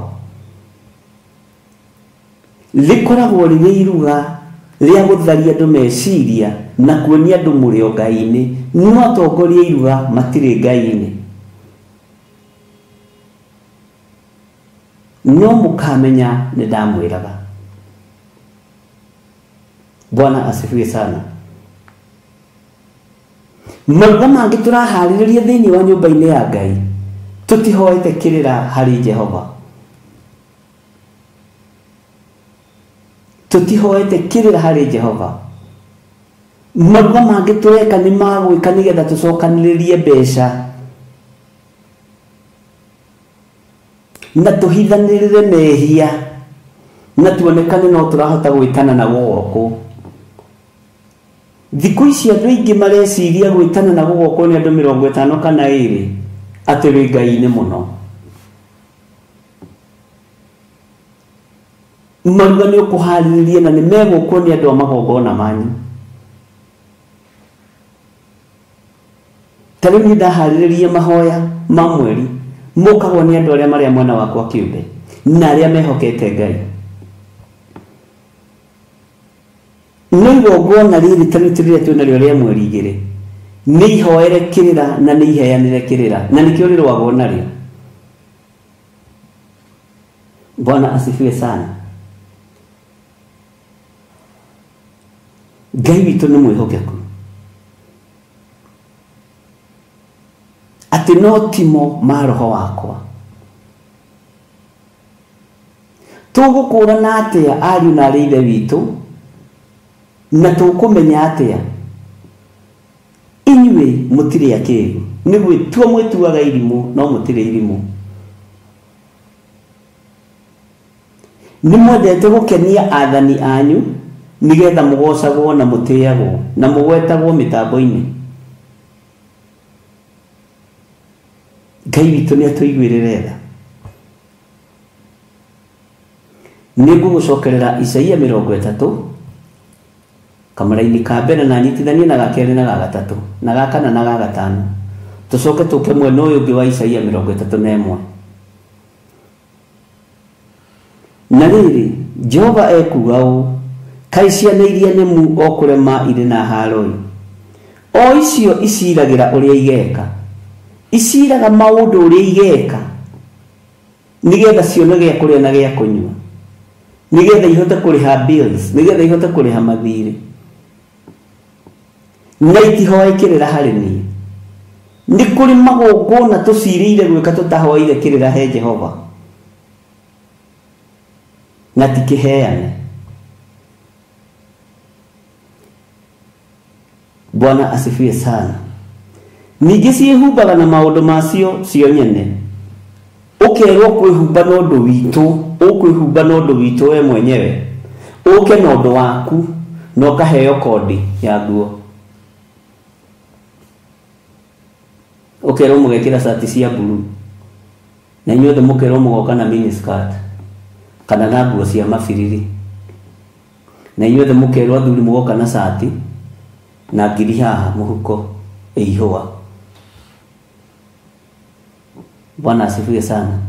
rĩkoragwo rĩrĩ iruga rĩa gũtharia andũ meciria na kuonia andũ mũrĩ o Ngai-inĩ, no atongoria iruga matirĩ Ngai-inĩ. No mũkamenya nĩ ndamwĩraga. Bwana asifiwe sana. Maruga mangĩ tũraharĩrĩria thĩinĩ wa nyũmba-inĩ ya Ngai tũtihoete kĩrĩra harĩ Jehova, tũtihoete kĩrĩra harĩ Jehova. Maruga mangĩ tũreka nĩ magwĩka nĩgetha tũcokanĩrĩrie mbeca na tũhithanĩrĩre mehia na tuonekane no tũrahota gwĩtana na gũgokwo. Thikũ ici andũ aingĩ mareciria gwĩtana na gũgokwo nĩ andũ 50 kana 2 atĩ wĩ Ngai-inĩ mũno. Maruga nĩ ũkũharĩrĩria na nĩ megũkwo nĩ andũ a magongona manyu. Ta rĩu niĩ ndaharĩrĩria mahoya ma mweri mokagwo nĩ andũ arĩa marĩa mwena wakwa kĩũmbe na arĩa mehokete Ngai. Nĩ igongona rĩrĩ ta rĩu rĩrĩa twĩnarĩo rĩa mweri 2 nĩ ihoere kĩrĩra na nĩ iheanĩre kĩrĩra na nĩkĩo rĩrũagwo narĩo. Bwana asifiwe sana. Ngai witũ nĩ mwĩhokeku atĩ no timo ma roho wakwa. Tũgũkũrana atĩa ariũ na arĩ ithe witũ na tũkũmenya atĩa inyuĩ mũtirĩ akĩgu? Nĩ gwĩtua mwĩtuaga irimũ no mũtirĩ irimũ. Nĩ mwendete gũkenia athani anyu nĩgetha mũgocagwo na mũtĩagwo na mũgwetagwo mĩtambo-inĩ. Ngai witũ nĩ atũiguĩrĩre tha. Nĩ ngũgũcokerera Isaia 30 kamũraini ka mbere na nyitithanie na ga kerĩ na ga gatatũ na ga kana na ga gatano, tũcoke tũke mwena ũyũ ũngĩ wa Isaia 31. Na rĩrĩ, Jehova ekuuga ũũ, kaĩ ciana iria nemu o kũrema irĩ na haaro-ĩ, o icio iciragĩra ũrĩa igeka, iciraga maũndũ ũrĩa igeka nĩgetha cione gĩa kũrĩa na gĩa kũnyua, nĩgetha ihote kũrĩha bills, nĩgetha ihote kũrĩha mathirĩ, na itihoe kĩrĩra harĩ niĩ. Nĩ kũrĩ magongona tũcirĩire gwĩka tũtahoeire kĩrĩra he Jehova na tikĩheane. Bwana asifiwe sana. Ningĩ ciĩhumbaga na maũndũ macio cio nyene. Ũkerwo kwĩhumba na ũndũ witũ, ũkwĩhumba na ũndũ witũ we mwenyewe, ũke na ũndũ waku na ũkaheo kodi ya nguo. Ũkerwo mũgekĩra cati cia blue na inyuothe mũkerwo mũgoka na miniskirt kana na nguo cia mabiriri, na inyuothe mũkerwo athuri mũgoka na cati na ngiri haha mũhuko ĩihũa. Bwana asifiwe sana.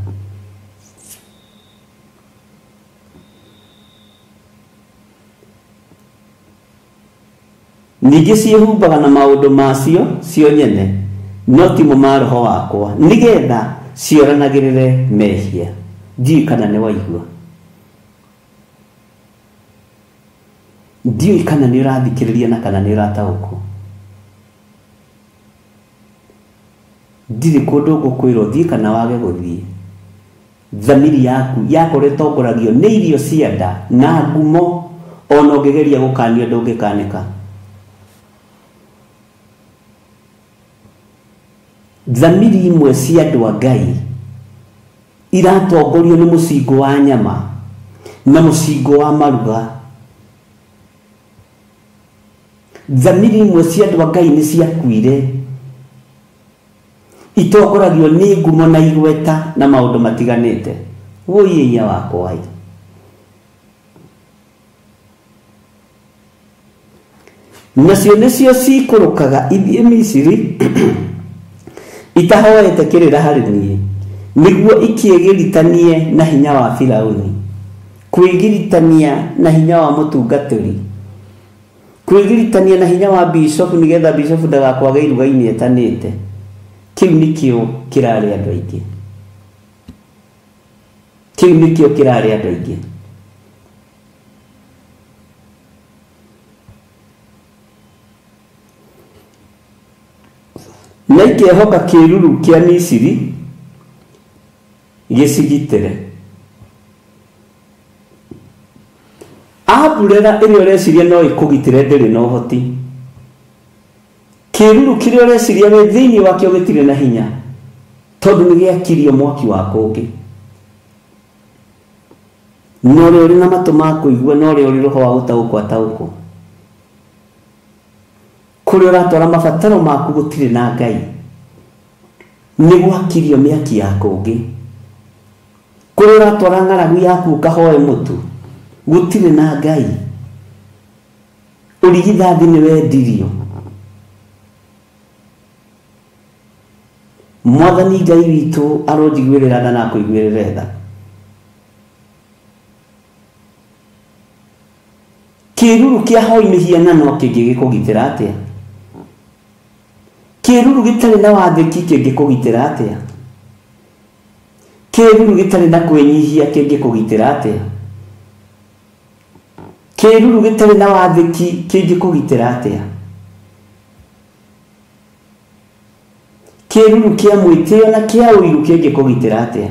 Ningĩ ciĩhumbaga na maũndũ macio cio nyene no timo ma roho wakwa, nĩgetha cioranagĩrĩre mehia. Ndiũĩ kana nĩ waigua, ndiũĩ kana nĩ ũrathikĩrĩria na kana nĩ ũrataũkwo. Ndirĩ kũndũ ngũkwĩra ũthiĩ kana wage gũthiĩ. Thamiri yaku yakorwo ĩtongoragio nĩ irio cia nda na ngumo, ona ũngĩgeria gũkanio ndũngĩkanĩka. Thamiri imwe cia andũ a Ngai iratongorio nĩ mũcingo wa nyama na mũcingo wa maruga. Thamiri imwe cia andũ a Ngai nĩ ciakuire Itongoragio nĩ ngumo na igweta na maũndũ matiganĩte. Wũiya wakwa ĩ. Nacio nĩcio cikũrũkaga ithiĩ Misiri itahoete kĩrĩra harĩ niĩ, nĩguo ikĩĩgiritanie na hinya wa Firauni, kwĩgiritania na hinya wa mũtungatĩri, kwĩgiritania na hinya wa bishofu nĩgetha bishofu ndagakwage iruga-inĩ etanĩte. Kĩu nĩkĩo kĩrarĩ andũ aingĩ. Kĩu nĩkĩo kĩrarĩ andũ aingĩ. Na ikehoka kĩruru kĩa Misiri gĩcigitĩre. Amburera ĩrĩa ũreciria no ĩkũgitĩre ndĩrĩ na ũhoti. Kĩruru kĩrĩa ũreciria wĩ thĩinĩ wakĩo gĩtirĩ na hinya, tondũ nĩ gĩakirio mwaki wa kũngĩ. Na ũrĩa ũrĩ na matũ ma kũigua na ũrĩa ũrĩ roho wa gũtaũkwo ataũkwo. Kũrĩa ũratwara mabataro maku gũtirĩ na Ngai, nĩ gwakirio mĩaki ya kũngĩ. Kũrĩa ũratwara ng'aragu yaku ũkahoe mũtu, gũtirĩ na Ngai. Ũrigithathi nĩ wendirio. Mwathani Ngai witũ aronjiguĩrĩra tha na akũiguĩrĩre tha. Kĩruru kĩa hoi mĩhianano kĩngĩgĩkũgitĩra atĩa? Kĩruru gĩtarĩ na wathĩki kĩngĩkũgitĩra atĩa? Kĩruru gĩtarĩ na kwĩnyihia kĩngĩkũgitĩra atĩa? Kĩruru gĩtarĩ na wathĩki kĩngĩkũgitĩra atĩa? Kĩruru kĩa mwĩtĩo na kĩa ũiru kĩngĩkũgitĩra atĩa?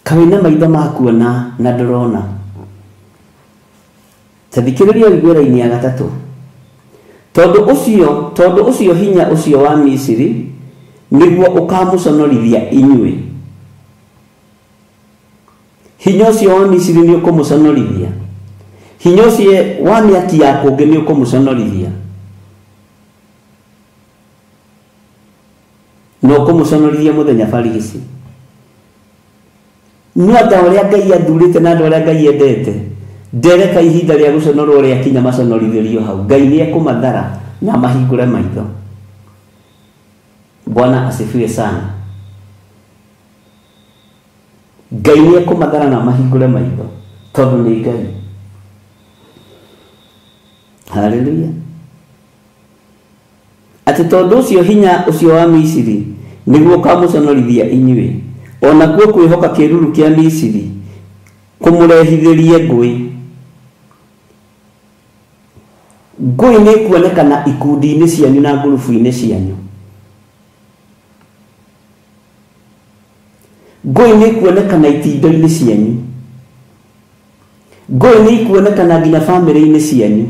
Kaĩ na maitho ma kuona na ndũrona. Ta thikĩrĩria ũigue raini ya gatatũ. Tondũ ũcio hinya ũcio wa Misiri nĩguo ũkamũconorithia inyuĩ. Hinya ũcio wa Misiri nĩ ũkũmũconorithia. Hinya ũcio wa mĩaki ya kũngĩ nĩ ũkũmũconorithia. Na ũkũmũconorithia mũthenya barigici. No andũ arĩa Ngai athurĩte na andũ arĩa Ngai endete, ndereka ihinda rĩa gũconorwo rĩakinya maconorithĩrio hau. Ngai nĩ ekũmathara na mahingũre maitho. Bwana asifiwe sana. Ngai nĩ ekũmathara na mahingũre maitho tondũ nĩ Ngai. Haleluya. Atĩ tondũ ũcio hinya ũcio wa Misiri nĩguo ũkamũconorithia inyuĩ, ona kuo kwĩhoka kĩruru kĩa Misiri kũmũrehithĩrie ngũĩ. Ngũĩ nĩ kuonekana ikundi-inĩ cianyu na ngurubu-inĩ cianyu. Ngũĩ nĩ kuonekana itindo-inĩ cianyu. Ngũĩ nĩ kuonekana nginya bamĩrĩ-inĩ cianyu.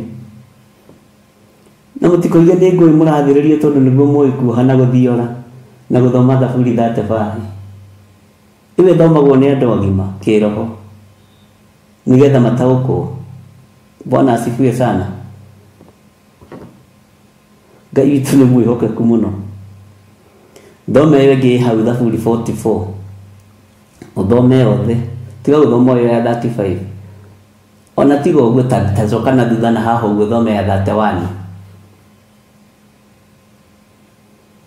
Na mũtikoige nĩ ngũĩ mũrathĩrĩrio tondũ nĩguo mũĩ kuoha na gũthiora na gũthoma Thaburi 35. Ĩyo ĩthomagwo nĩ andũ agima kĩroho nĩgetha mataũkwo. Bwana asifiwe sana. Ngai witũ nĩ mwĩhokeku mũno. Thome ĩyo ĩngĩ hau Thaburi 44. Ũthome yothe, tiga gũthoma ĩyo ya 35. Ona tiga ũguo ta coka na thutha na haha ũguo thome ya 31.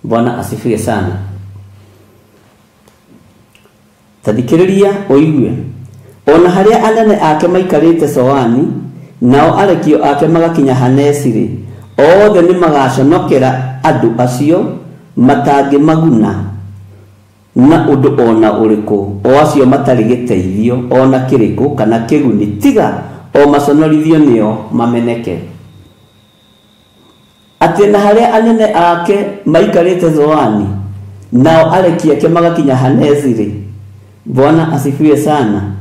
Bwana asifiwe sana. Ta thikĩrĩria ũigue. Ona harĩa anene ake maikarĩte Soani, nao arekio ake magakinya Hanesiri, othe nĩ magaconokera andũ acio matangĩmaguna na ũndũ ona ũrĩkũ, o acio matarĩ gĩteithio ona kĩrĩkũ kana kĩguni, tiga o maconorithio nĩo mameneke. Atĩ na harĩa anene ake maikarĩte Zoani, nao areki ake magakinya Hanesiri. Bwana asifiwe sana.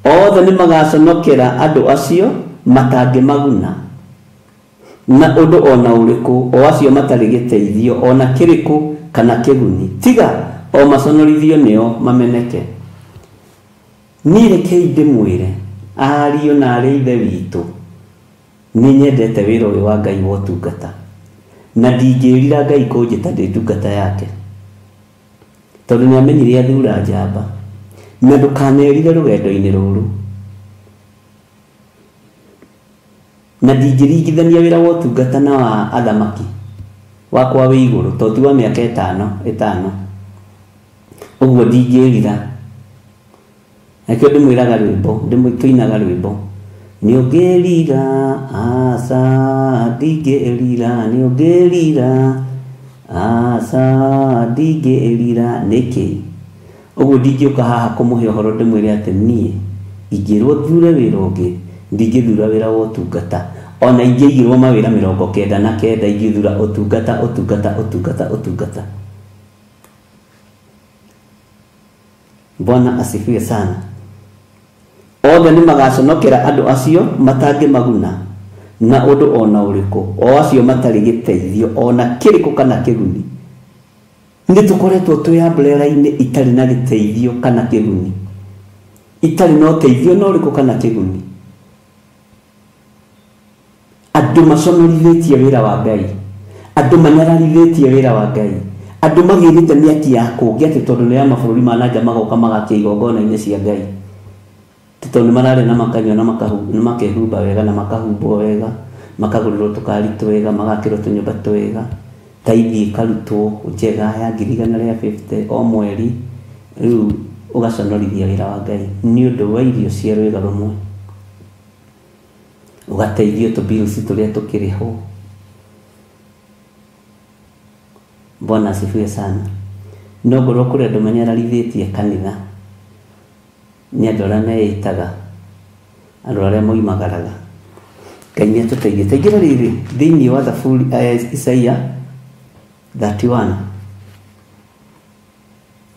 Othe nĩ magaconokera andũ acio matangĩmaguna na ũndũ ona ũrĩkũ, o acio matarĩ gĩteithio ona kĩrĩkũ kana kĩguni, tiga o maconorithio nĩo mameneke. Niĩ rekei ndĩmwĩre ariũ na arĩ ithe witũ, nĩ nyendete wĩra ũyũ wa Ngai wa ũtungata. Na ndingĩrira Ngai kũnjĩta ndĩ ndungata yake, tondũ nĩ amenyire athura njamba. Na ndũkanerire rũgendo-inĩ rũrũ. Na ndingĩringithania wĩra wa ũtungata na wa athamaki wakwa wĩ igũrũ, tondũ ti wa mĩaka ĩtano. Ũguo ndingĩrira. Nakĩo ndĩmwĩraga rwĩmbo, tũinaga rwĩmbo, nĩũngĩrira aca, ndingĩrira, nĩũngĩrira aca, ndingĩrira. Nĩkĩ? Ũguo ndingĩũka haha kũmũhe ũhoro ndĩmwĩre atĩ niĩ ingĩrwo thure wĩra ũngĩ, ndingĩthura wĩra wa ũtungata. Ona ingĩigĩrwo mawĩra 99, ingĩthura ũtungata, ũtungata, ũtungata, ũtungata. Bwana asifiwe sana. Othe nĩ magaconokera andũ acio matangĩmaguna na ũndũ ona ũrĩkũ, o acio matarĩ gĩteithio ona kĩrĩkũ kana kĩguni. Nĩ tũkoretwo twĩ umbrella-inĩ itarĩ na gĩteithio kana kĩguni, itarĩ na ũteithio na ũrĩkũ kana kĩguni. Andũ maconorithĩtie wĩra wa Ngai, andũ manyararithĩtie wĩra wa Ngai, andũ magĩrĩte mĩaki ya kũngĩ atĩ tondũ nĩ ya mabũrũri ma nanja magoka magakia igongona-inĩ cia Ngai, tondũ nĩ mararĩa na makanyua na makehumba wega na makahumbwo wega, makagũrĩrwo tũkari twega, magakĩrwo tũnyũmba twega, taithi ĩkarutwo njega ya 150 o mweri. Rĩu ũgaconorithia wĩra wa Ngai nĩ ũndũ wa irio cia rwĩga rũmwe, ũgateithio tũ bills tũrĩa tũkĩrĩhwo. Bwana asifiwe sana. No ngorwo kũrĩ andũ manyararithĩtie kanitha, nĩ andũ arĩa meĩtaga, andũ arĩa moimagaraga. Ngai nĩ atũteithie. Taingĩra rĩrĩ thĩinĩ wa Thaburi, Isaia 31,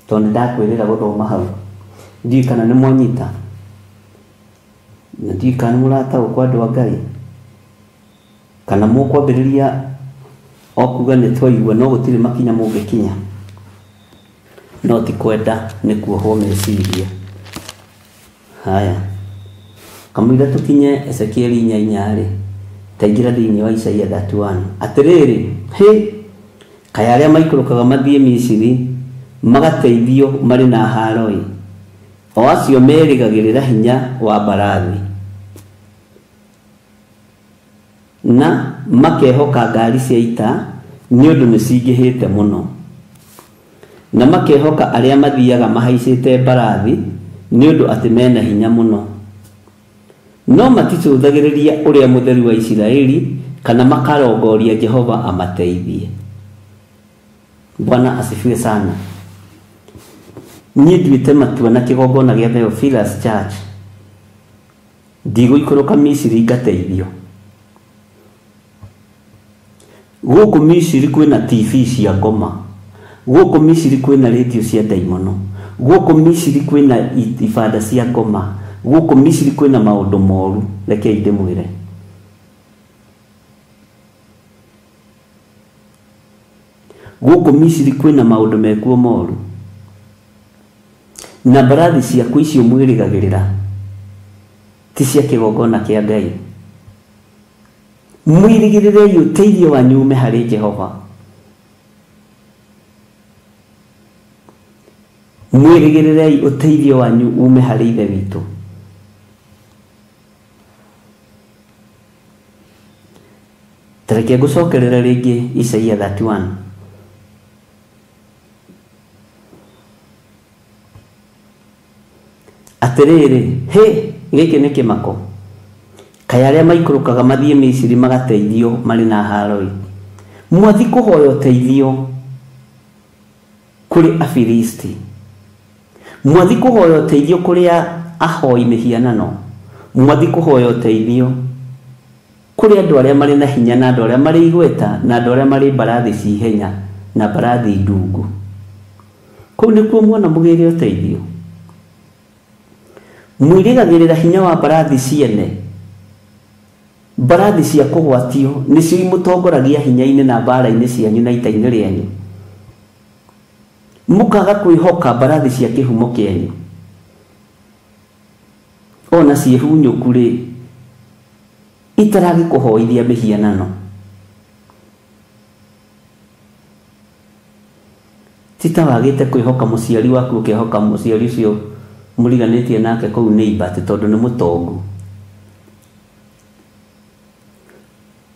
tondũ nĩ ndakwĩrĩra gũthoma hau. Ndiũĩ kana nĩ mwanyita, na ndiũĩ kana nĩ mũrataũkwo andũ a Ngai, kana mũkwambĩrĩria o kuga nĩ twaigua no gũtirĩ makinya mũngĩkinya. No ti kwenda, nĩ kuohwo meciria. Haya, kamũira tũkinye Ezekieli 4:4 rĩ, taingĩra thĩinĩ wa Isaia 31. Atĩrĩrĩ, hĩ, kaĩ arĩa maikũrũkaga mathiĩ Misiri magateithio marĩ na haro-ĩ, o acio merĩgagĩrĩra hinya wa mbarathi na makehoka ngari cia ita nĩ ũndũ nĩ cingĩhĩte mũno, na makehoka arĩa mathiaga mahaicĩte mbarathi nĩ ũndũ atĩ mena hinya mũno. No maticũthagĩrĩria ũrĩa Mũtheru wa Isiraeli, kana makarongoria Jehova amateithie. Bwana asifiwe sana. Niĩ nduĩte matua na kĩgongona gĩa Theophilus Church, ndigũikũrũka Misiri ngateithio. Gũkũ Misiri kwĩna TV cia ngoma, gũkũ Misiri kwĩna radio cia ndaimono, gũkũ Misiri kwĩna ibanda cia ngoma, gũkũ Misiri kwĩna maũndũ moru. Rekei ndĩmwĩre, gũkũ Misiri kwĩna maũndũ mekuo moru, na mbarathi ciaku icio mwĩrĩgagĩrĩra ti cia kĩgongona kĩa Ngai. Mwĩrĩgĩrĩrei ũteithio wanyu ume harĩ Jehova. Mwĩrĩgĩrĩrei ũteithio wanyu ume harĩ Ithe witũ. Tareke ngũcokerere rĩngĩ Isaia 31. Atĩrĩrĩ, hĩ, gĩkĩ nĩ kĩmako. Kaĩ arĩa maikũrũkaga mathiĩ Misiri magateithio marĩ na haro-ĩ. Mwathi kũhoya ũteithio kũrĩ Afilisti, mwathi kũhoya ũteithio kũrĩ ahoi mĩhianano, mwathi kũhoya ũteithio kũrĩ andũ arĩa marĩ na hinya na andũ arĩa marĩ igweta na andũ arĩa marĩ mbarathi ci ihenya na mbarathi ndungu. Kũu nĩkuo muona mũgĩre ũteithio. Mwĩrĩgagĩrĩra hinya wa mbarathi ciene, mbarathi cia kũgwatio nĩcio imũtongoragia hinya-inĩ na mbara-inĩ cianyu na ita-inĩ rĩanyu. Mũkaga kwĩhoka mbarathi cia kĩhumo kĩanyu, ona ciĩhunyũku rĩ, itaragĩkũhoithia mĩhianano. Ti ta wagĩte kwĩhoka mũciari waku ũkehoka mũciari ũcio mũriganĩtie nake kũu neighbor atĩ tondũ nĩ mũtongu.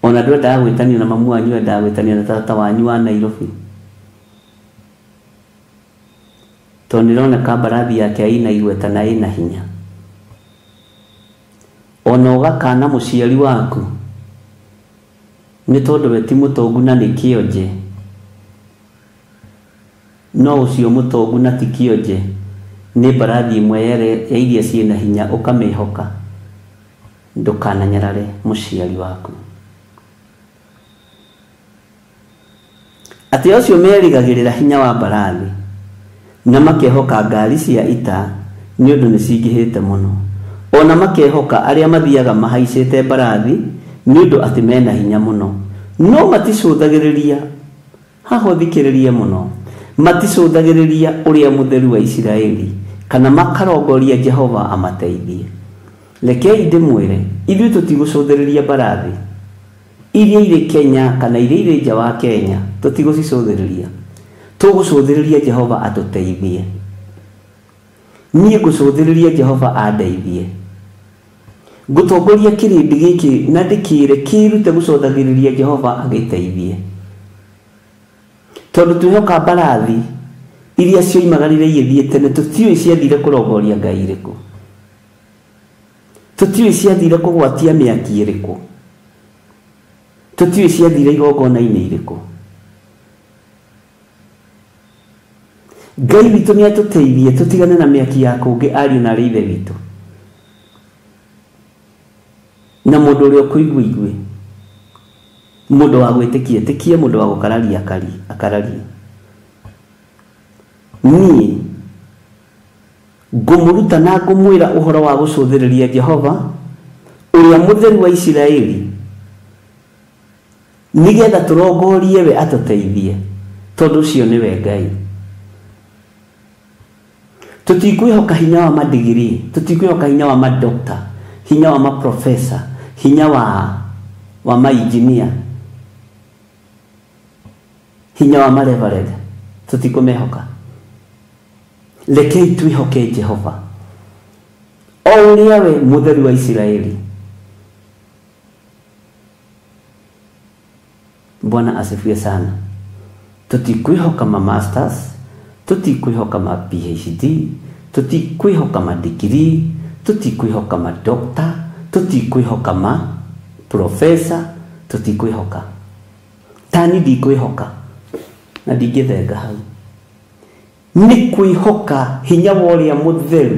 Ona ndwendaga gwĩtanio na mamu wanyu, wendaga gwĩtanio na tata wanyu wa Nairobi. Tondũ nĩroneka mbarathi yake ĩna igweta na ĩna hinya. Ona ũgakana mũciari waku nĩ tondũ we ti mũtongu na nĩ kĩonje. No ũcio mũtongu na ti kĩonje nĩ mbarathi ĩmwe ya iria ciĩna hinya ũkamĩhoka. Ndũkananyarare mũciari waku. Atĩ acio merĩgagĩrĩra hinya wa mbarathi na makehoka ngari cia ita nĩ ũndũ nĩ cingĩhĩte mũno. Ona makehoka arĩa mathiaga mahaicĩte mbarathi nĩ ũndũ atĩ mena hinya mũno. No maticũthagĩrĩria, haha ũthikĩrĩrie mũno, maticũthagĩrĩria ũrĩa mũtheru wa Isiraeli kana makarongoria Jehova amateithie. Rekei ndĩmwĩre, ithuĩ tũtigũcũthĩrĩria mbarathi iria irĩ Kenya kana iria irĩ nja wa Kenya, tũtigũcicũthĩrĩria. Tũgũcũthĩrĩria Jehova atũteithie. Niĩ ngũcũthĩrĩria Jehova andeithie. Ngũtongoria kĩrĩndĩ gĩkĩ na ndĩkĩre kĩrute gũcũthagĩrĩria Jehova agĩteithie. Tondũ twĩhoka mbarathi iria cioimagarire igĩthiĩ tene, tũtiũĩ ciathire kũrongoria ngai ĩrĩkũ, tũtiũĩ ciathire kũgwatia mĩaki ĩrĩkũ, tũtiũĩ ciathire igongona-inĩ irĩkũ. Ngai witũ nĩ atũteithie tũtigane na mĩaki ya kũngĩ ariũ na arĩ ithe witũ. Na mũndũ ũrĩa ũkũigua igue, mũndũ wa gwĩtĩkia ĩtĩkie, mũndũ wa gũkararia akararie. Niĩ ngũmũruta na ngũmwĩra ũhoro wa gũcũthĩrĩria Jehova ũrĩa mũtheru wa Isiraeli, nĩgetha tũrongorie we atũteithie, tondũ ũcio nĩwe Ngai. Tũtikwĩhoka hinya wa madigiri, tũtikwĩhoka hinya wa madokta, hinya wa maprofesa, hinya wa mainjinia, hinya wa mareverend, tũtikũmehoka. Rekei twĩhoke Jehova o ũrĩa we mũtheru wa Isiraeli. Bwana asifiwe sana. Tũtikwĩhoka ma masters, tũtikwĩhoka ma PhD, tũtikwĩhoka ma degree, tũtikwĩhoka ma doctor, tũtikwĩhoka ma professor, tũtikwĩhoka. Tani ndikwĩhoka na ndingĩthenga hau. Nĩ kwĩhoka hinya wa ũrĩa mũtheru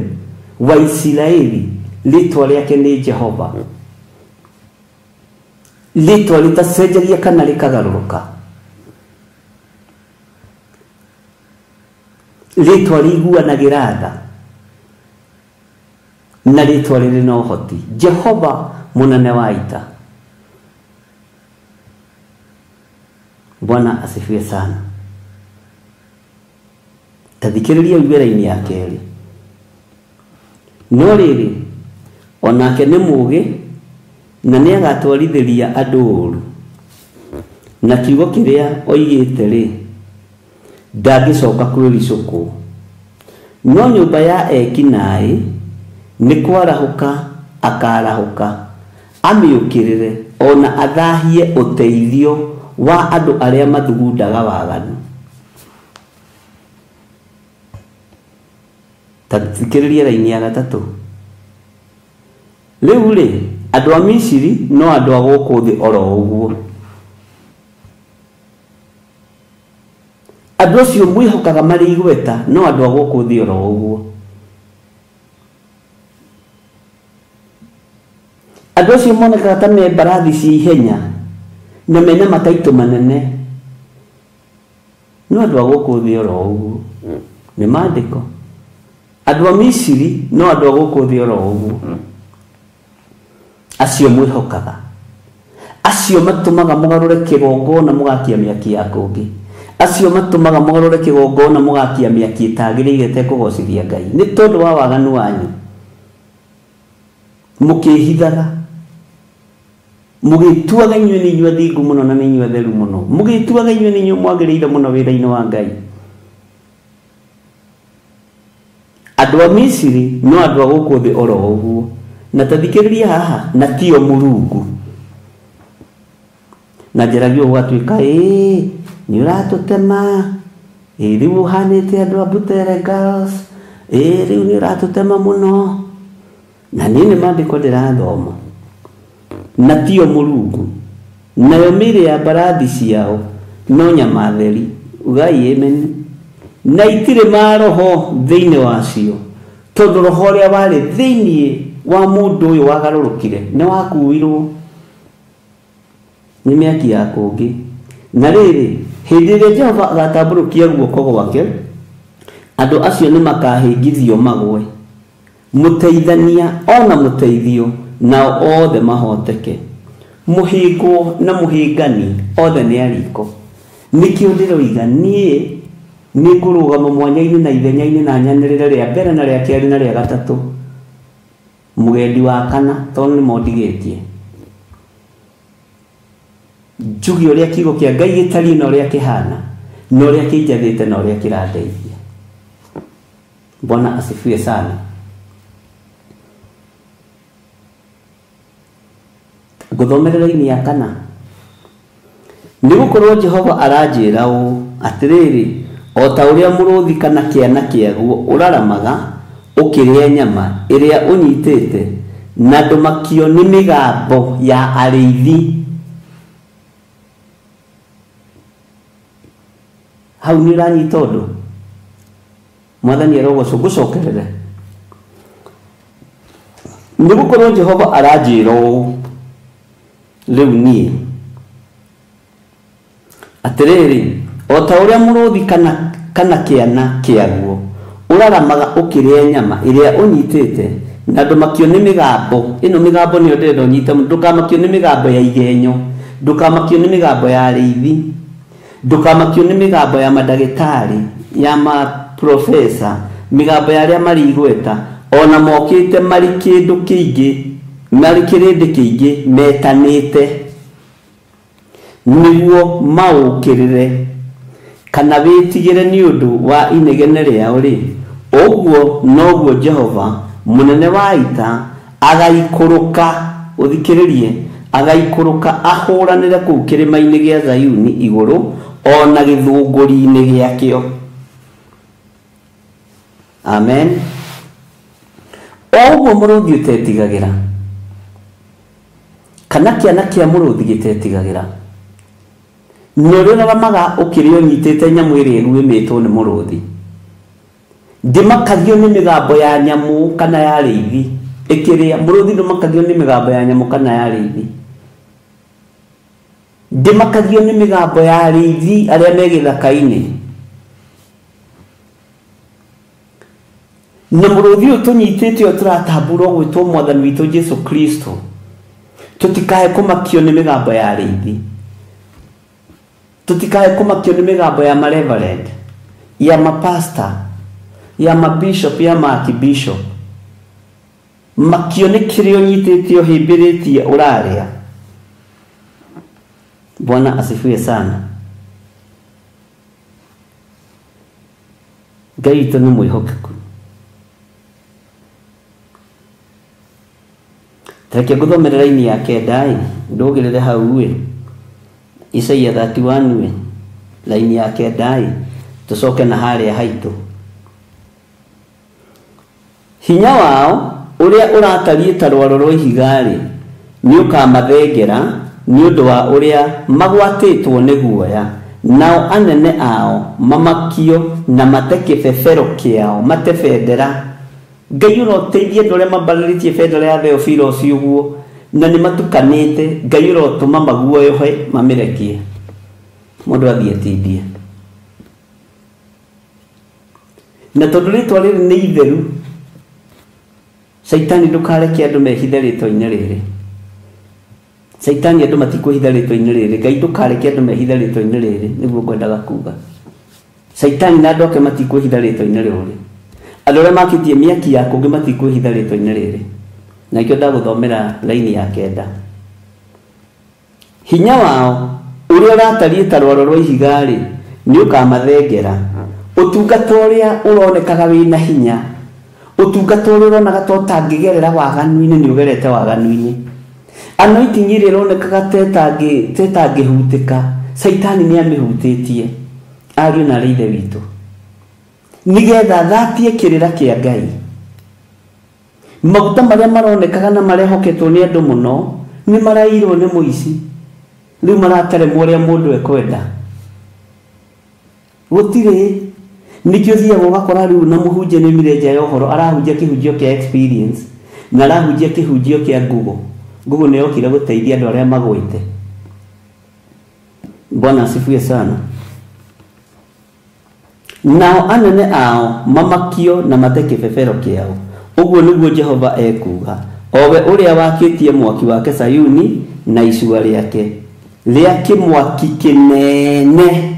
wa Isiraeli, rĩtwa rĩake nĩ Jehova, rĩtwa rĩtacenjagia kana rĩkagarũrũka, rĩtwa rĩiguanagĩra tha na rĩtwa rĩrĩ na ũhoti. Jehova mũnene wa ita. Bwana asifiwe sana. Tathikĩrĩria ũigue raini ya kerĩ. No rĩrĩ, onake nĩ mũũgĩ na nĩ agatwarithĩria andũ ũũru, na kiugo kĩrĩa oigĩte rĩ, ndangĩcoka kwĩricũkwo. No nyũmba ya eki naĩ nĩ kwarahũka akarahũka, amĩũkĩrĩre ona athahie ũteithio wa andũ arĩa mathugundaga waganu. Tathikĩrĩria raini ya gatatũ. Rĩu rĩ, andũ a Misiri no andũ a gũkũ thĩ oro ũguo. Andũ acio mwĩhokaga marĩ igweta no andũ a gũkũ thĩ oro ũguo. Andũ acio monekaga ta me mbarathi cia ihenya na mena mataitũ manene, no andũ a gũkũ thĩ oro ũguo. Nĩ maandĩko. Andũ a Misiri no andũ a gũkũ thĩ oro ũguo. Acio mwĩhokaga, acio matũmaga mũgarũre kĩgongona mũgakia mĩaki ya kũngĩ, acio matũmaga mũgarũre kĩgongona mũgakia mĩaki ĩtagĩrĩire ĩtekũgocithia Ngai, nĩ tondũ wa waganu wanyu. Mũkĩhithaga, mũgĩtuaga inyuĩ nĩ inyuĩ athingu mũno na nĩ inyuĩ atheru mũno, mũgĩtuaga inyuĩ nĩ inyuĩ mwagĩrĩire mũno wĩra-inĩ wa Ngai. Andũ a Misiri no andũ a gũkũ thĩ oro ũguo. Na tathikĩrĩria haha, na tio Mũrungu. Na njeragio gũgatuĩka ĩĩ nĩ ũratũtema, ĩĩ rĩu ũhanĩte andũ a Butere Girls, ĩĩ rĩu nĩ ũratũtema mũno. Na niĩ nĩ maandĩko ndĩrathoma. Na tio Mũrungu. Nayo mĩĩrĩ ya mbarathi ciao no nyama theri, ugai amen. Na itirĩ maroho thĩinĩ wacio, tondũ roho ũrĩa warĩ thĩinĩ wa mũndũ ũyũ wagarũrũkire nĩ wakuirwo nĩ mĩaki ya kũngĩ. Na rĩrĩ, hĩndĩ ĩrĩa Jehova agatambũrũkia guoko gwake, andũ acio nĩ makahĩngithio magwe, mũteithania ona mũteithio, nao othe mahoteke. Mũhĩngwo na mũhĩngani othe nĩ ariko. Nĩkĩo ndĩroiga niĩ nĩ ngũrũgama mwanya-inĩ na ithenya-inĩ na nyanĩrĩre rĩa mbere na rĩa kerĩ na rĩa gatatũ, mũgendi wa kana, tondũ nĩmo ndigĩtie. Njuge ũrĩa kiugo kĩa Ngai gĩtariĩ na ũrĩa kĩhana, na ũrĩa kĩnjathĩte na ũrĩa kĩrandeithia. Bwana asifiwe sana. Ngũthomere raini ya kana. Nĩ gũkorwo Jehova aranjĩra ũũ, atĩrĩrĩ, o ta ũrĩa mũrũthi kana kĩana kĩaguo ũraramaga ũkĩrĩa nyama ĩrĩa ũnyitĩte, na ndũmakio nĩ mĩgambo ya arĩithi. Hau nĩ ũranyita ũndũ? Mwathani arogocwo. Ngũcokerere. Nĩ gũkorwo Jehova aranjĩra ũũ rĩu niĩ, atĩrĩrĩ, o ta ũrĩa mũrũthi kana kĩana kĩaguo ũraramaga ũkĩrĩa nyama ĩrĩa ũnyitĩte, na ndũmakio nĩ mĩgambo ĩno. Mĩgambo nĩyo ndĩrenda ũnyite. Ndũkamakio nĩ mĩgambo ya igenyo, ndũkamakio nĩ mĩgambo ya arĩithi, ndũkamakio nĩ mĩgambo ya mandagĩtarĩ, ya maprofesa, mĩgambo ya arĩa marĩ igweta, ona mokĩte marĩ kĩndũ kĩingĩ, marĩ kĩrĩndĩ kĩingĩ metanĩte nĩguo maũkĩrĩre, kana wĩtigĩre nĩ ũndũ wa inegene rĩao rĩ, ũguo noguo Jehova mũnene wa ita agaikũrũka, ũthikĩrĩrie, agaikũrũka ahũranĩre kũu kĩrĩma-inĩ gĩa Zayuni igũrũ ona gĩthũngũri-inĩ gĩakĩo. Amen. O ũguo mũrũthi ũtetigagĩra, kana kĩana kĩa mũrũthi gĩtetigagĩra, nĩ ũrĩa ũraramaga ũkĩrĩa ũnyitĩte nyamũ ĩrĩa ĩguĩmĩtwo nĩ mũrũthi. Ndĩmakagio nĩ mĩgambo ya nyamũ kana ya arĩithi ĩkĩrĩa. Mũrũthi ndũmakagio nĩ mĩgambo ya nyamũ kana ya arĩithi. Ndĩmakagio nĩ mĩgambo ya arĩithi arĩa me gĩthaka-inĩ. Na mũrũthi ũyũ tũnyitĩte ũyũ tũratambũrwo gwĩtwo Mwathani witũ Jesu Kristo, tũtikae kũmakio nĩ mĩgambo ya arĩithi, tũtikae kũmakio nĩ mĩgambo ya mareverend, ya mapasta, ya mabishop, ya maarchbishop. Makio nĩ kĩrĩa ũnyitĩte ũhĩmbĩrĩtie ũrarĩa. Bwana asifiwe sana. Ngai witũ nĩ mwĩhokeku. Reke ngũthomere raini ya kenda ĩ, ndũgĩrĩre hau ĩ, Isaia 31 ĩ, raini ya kenda ĩ, tũcoke na harĩa haitũ. Hinya wao ũrĩa ũratariĩ ta rwaro rwa ihiga-rĩ, nĩ ũkamathengera nĩ ũndũ wa ũrĩa magwatĩtwo nĩ guoya, nao anene ao mamakio na mate kĩbebero kĩao, mate bendera. Ngai ũroteithia andũ arĩa mambararĩtie bendera ya Theophilus ũguo, na nĩ matukanĩte. Ngai ũrotũma maguoyohe mamĩrekie, mũndũ athiĩ atindie. Na tondũ rĩtwa rĩrĩ nĩ itheru, Caitani ndũkareke andũ mehithe rĩtwa-inĩ rĩrĩ. Caitani andũ matikwĩhitha rĩtwa-inĩ rĩrĩ. Ngai ndũkareke andũ mehithe rĩtwa-inĩ rĩrĩ, nĩguo ngwendaga kuga. Caitani na andũ ake matikwĩhitha rĩtwa-inĩ rĩrĩ. Andũ arĩa makĩtie mĩaki ya kũngĩ matikwĩhitha rĩtwa-inĩ rĩrĩ. Na nĩkĩo ndagũthomera raini ya kenda. Hinya wao ũrĩa ũratariĩ ta rwaro rwa ihiga-rĩ, nĩ ũkamathengera. Ũtungata ũrĩa ũronekaga wĩna hinya, Ũtungata ũrĩa ũronaga ta ũtangĩgerera waganu-inĩ nĩ ũgerete waganu-inĩ. Anointing ĩrĩa ĩronekaga ta ĩtangĩhutĩka, Caitani nĩ amĩhutĩtie. Ariũ na arĩ ithe witũ, nĩgetha thatie kĩrĩra kĩa Ngai. Maguta marĩa maronekaga na marehoketwo nĩ andũ mũno nĩ marairwo nĩ mũici. Rĩu marateremwo ũrĩa mũndũ ekwenda. Gũtirĩ. Nĩkĩo ũthiaga ũgakora rĩu na mũhunjia nĩ oimire nja ya ũhoro, arahunjia kĩhunjio kĩa experience na arahunjia kĩhunjio kĩa Google. Google nĩ yokire gũteithia andũ arĩa magwĩte. Bwana asifiwe sana. Nao anene ao mamakio na mate kĩbebero kĩao. Ũguo nĩguo Jehova ekuuga, o we ũrĩa wakĩtie mwaki wake Sayuni na icua rĩake rĩa kĩmwaki kĩnene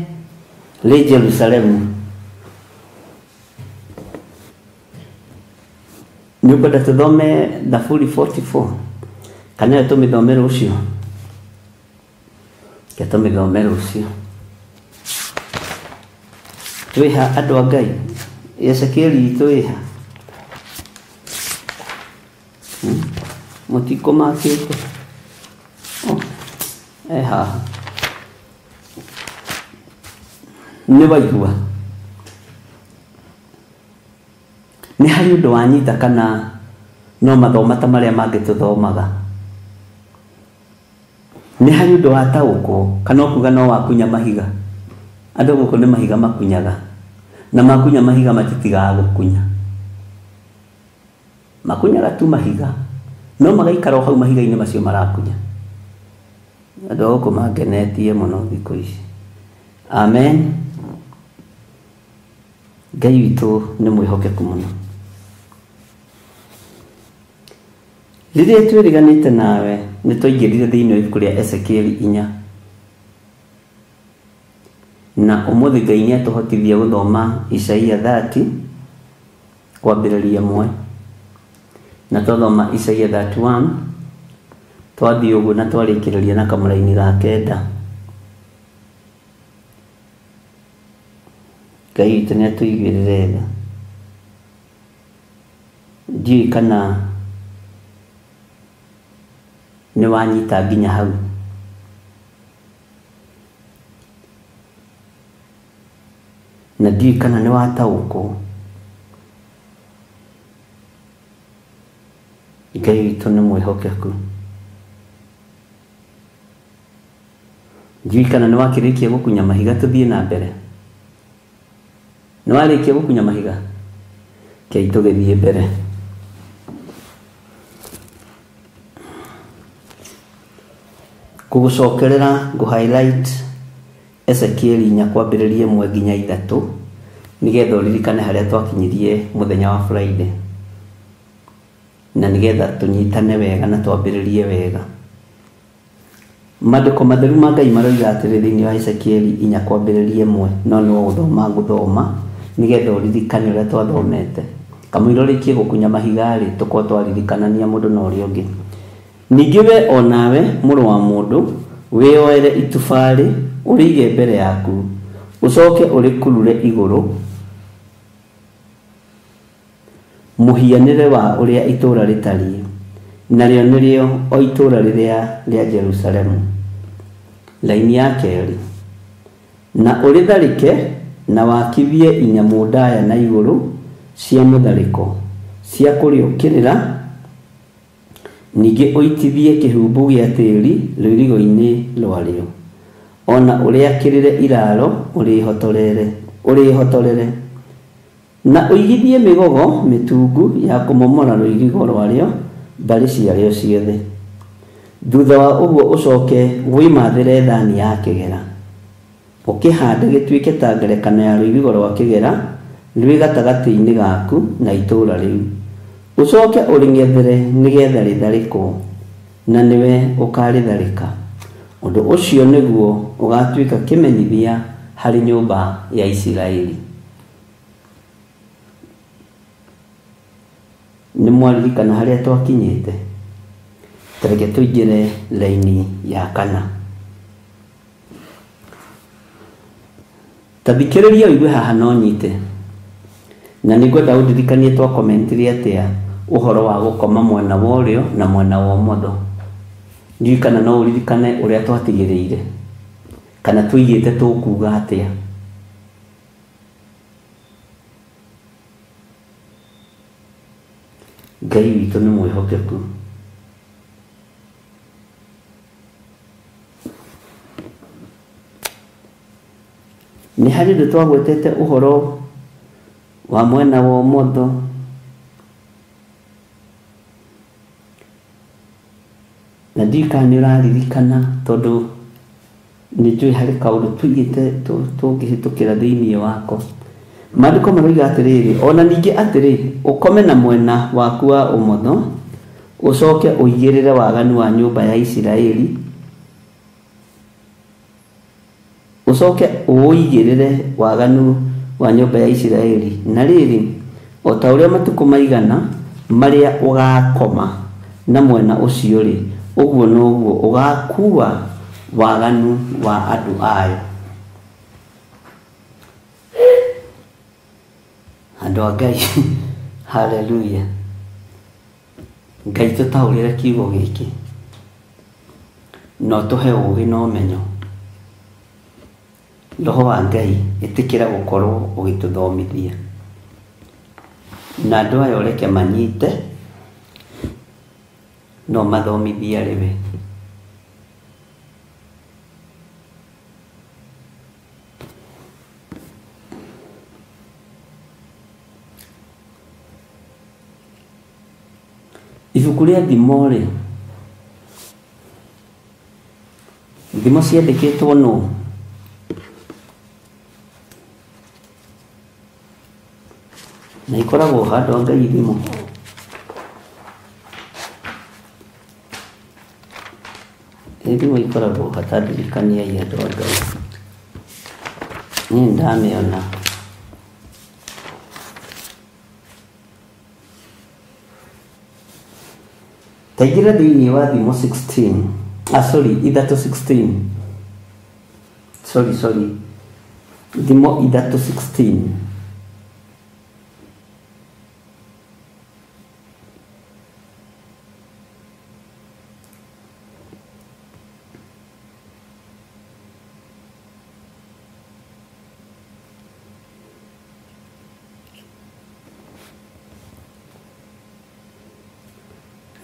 rĩ Jerusalemu. Nĩ ũkwenda tũthome Thaburi 44 kana tũmĩthome rũciũ? Reke tũmĩthome rũciũ. Twĩha andũ a Ngai? Ezekieli twĩha? Mũtikũmakĩte? Haha. Nĩ waigua? Nĩ harĩ ũndũ wanyita kana no mathoma ta marĩa mangĩ tũthomaga? Nĩ harĩ ũndũ wataũkwo kana ũkuga no wakunya mahiga? Andũ gũkũ nĩ mahiga makunyaga, na makunya mahiga matitigaga gũkunya. Makunyaga tu mahiga, no magaikara o hau mahiga-inĩ macio marakunya. Andũ a gũkũ mangenetie mũno thikũ ici. Amen. Ngai witũ nĩ mwĩhokeku mũno. Rĩrĩa twĩriganĩte nawe nĩ twaingĩrire thĩinĩ wa ibuku rĩa Ezekieli 4. Na ũmũthĩ Ngai nĩ atũhotithia gũthoma Isaia 30 kwambĩrĩria 1. Na twathoma Isaia 31 twathiĩ ũguo na twarĩkĩrĩria na kamũraini ga 9. Ngai witũ nĩ atũiguĩrĩre tha. Ndiũĩ kana nĩ wanyita nginya hau. Na ndiũĩ kana nĩ wataũkwo. Ngai witũ nĩ mwĩhokeku. Ndiũĩ kana nĩ wakĩrĩkia gũkunya mahiga tũthiĩ na mbere. Nĩ warĩkia gũkunya mahiga? Kei tũgĩthiĩ mbere. Ngũgũcokerera ngũ highlight Ezekieli 4 kwambĩrĩria 1 nginya 3 nĩgetha ũririkane harĩa twakinyirie mũthenya wa Friday, na nĩgetha tũnyitane wega na twambĩrĩrie wega. Maandĩko matheru ma Ngai maroiga atĩrĩ thĩinĩ wa Ezekieli 4 kwambĩrĩria 1, no nĩ gũthoma ngũthoma nĩgetha ũririkane ũrĩa twathomete. Kamũira ũrĩkie gũkunya mahiga rĩ, tũkorwo twaririkanania mũndũ na ũrĩa ũngĩ. Ningĩ we o nawe mũrũ wa mũndũ wĩyoere itubarĩ ũrĩige mbere yaku, ũcoke ũrĩkurure igũrũ mũhianĩre wa ũrĩa itũũra rĩtariĩ, narĩo nĩrĩo o itũũra rĩrĩa rĩa Jerusalemu. Laini ya 2. Na ũrĩtharĩke na wakithie inyamũ ndaya na igũrũ cia mũtharĩko cia kũrĩũkĩrĩra, ningĩ ũitithie kĩhumbu gĩa tĩĩri rũirigo-inĩ rwarĩo, ona ũrĩakĩrĩre iraro ũrĩhotorere, na ũigithie mĩgogo mĩtungu ya kũmomora rũirigo rwarĩo mbarĩ ciarĩo ciothe. Thutha wa ũguo ũcoke wĩmathĩre thani ya kĩgera, ũkĩhande gĩtuĩke ta ngerekano ya rũirigo rwa kĩgera rwĩ gatagatĩ-inĩ gaku na itũũra rĩu. Ũcoke ũrĩng'ethere nĩgetha rĩtharĩkwo, na nĩwe ũkarĩtharĩka. Ũndũ ũcio nĩguo ũgatuĩka kĩmenyithia harĩ nyũmba ya Isiraeli. Nĩ mwaririkana harĩa twakinyĩte? Tareke tũingĩre raini ya 4. Ta thikĩrĩria ũigue haha no nyite. Na nĩ ngwenda ũndirikanie twakomentire atĩa ũhoro wa gũkoma mwena wa ũrĩo na mwena wa ũmotho. Ndiũĩ kana no ũririkane ũrĩa twatigĩrĩire kana tũigĩte tũkuga atĩa. Ngai witũ nĩ mwĩhokeku. Nĩ harĩ ũndũ twagwetete ũhoro wa mwena wa ũmotho. Na ndiũĩ kana nĩ ũraririkana tondũ nĩ njũĩ harĩ kaũndũ tũigĩte tũngĩhĩtũkĩra thĩinĩ wako. Maandĩko maroiga atĩrĩrĩ, ona ningĩ atĩrĩ, ũkome na mwena waku wa ũmotho, ũcoke ũigĩrĩre waganu wa nyũmba ya Isiraeli, ũcoke ũũigĩrĩre waganu wa nyũmba ya Isiraeli. Na rĩrĩ, o ta ũrĩa matukũ maigana marĩa ũgaakoma na mwena ũcio rĩ, ũguo noguo ũgaakua waganu wa andũ ayo. Andũ a Ngai, haleluya. Ngai tũtaũrĩre kiugo gĩkĩ no tũhe ũũgĩ na ũmenyo. Roho wa Ngai ĩtĩkĩra gũkorwo ũgĩtũthomithia, na andũ aya ũreke manyite no mathomithie arĩ we. Ibuku rĩa Thimo rĩ, Thimo ciandĩkĩtwo nũ? Na ikoragwo handũ a Ngai thimo. Thimo ikoragwo hatandirikaniai andũ a Ngai. Niĩ nĩndamĩona. Taingĩra thĩinĩ wa Thimo 16. Sorry, 3:16. Sorry. Thimo 3:16.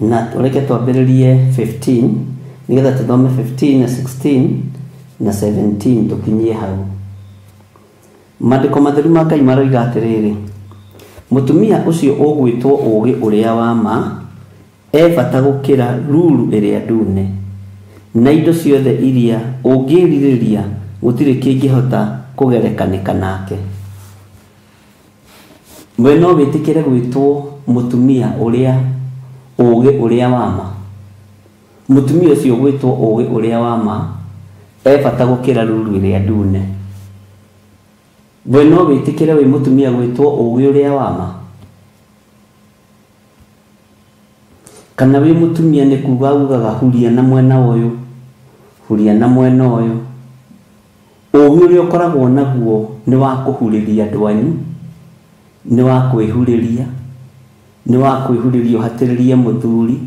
Na reke twambĩrĩrie 15 nĩgetha tũthome 15 na 16 na 17 tũkinyie hau. Maandĩko matheru ma Ngai maroiga atĩrĩrĩ, mũtumia ũcio ũgwĩtwo ũũgĩ ũrĩa wa ma e bata gũkĩra ruru ĩrĩa ndune, na indo ciothe iria ũngĩrirĩria gũtirĩ kĩngĩhota kũgerekanĩka nake. We no wĩtĩkĩre gwĩtwo mũtumia ũrĩa ũũgĩ ũrĩa wa ma? Mũtumia ũcio ũgwĩtwo ũũgĩ ũrĩa wa ma e bata gũkĩra ruru ĩrĩa ndune. We no wĩtĩkĩre wĩ mũtumia gwĩtwo ũũgĩ ũrĩa wa ma? Kana wĩ mũtumia nĩ kuga ugaga huria na mwena ũyũ, huria na mwena ũyũ. Ũũgĩ ũrĩa ũkoragwo naguo nĩ wa kũhurĩria andũ anyu, nĩ wa kwĩhurĩria, nĩ wa kwĩhurĩria ũhatĩrĩrie mũthuri.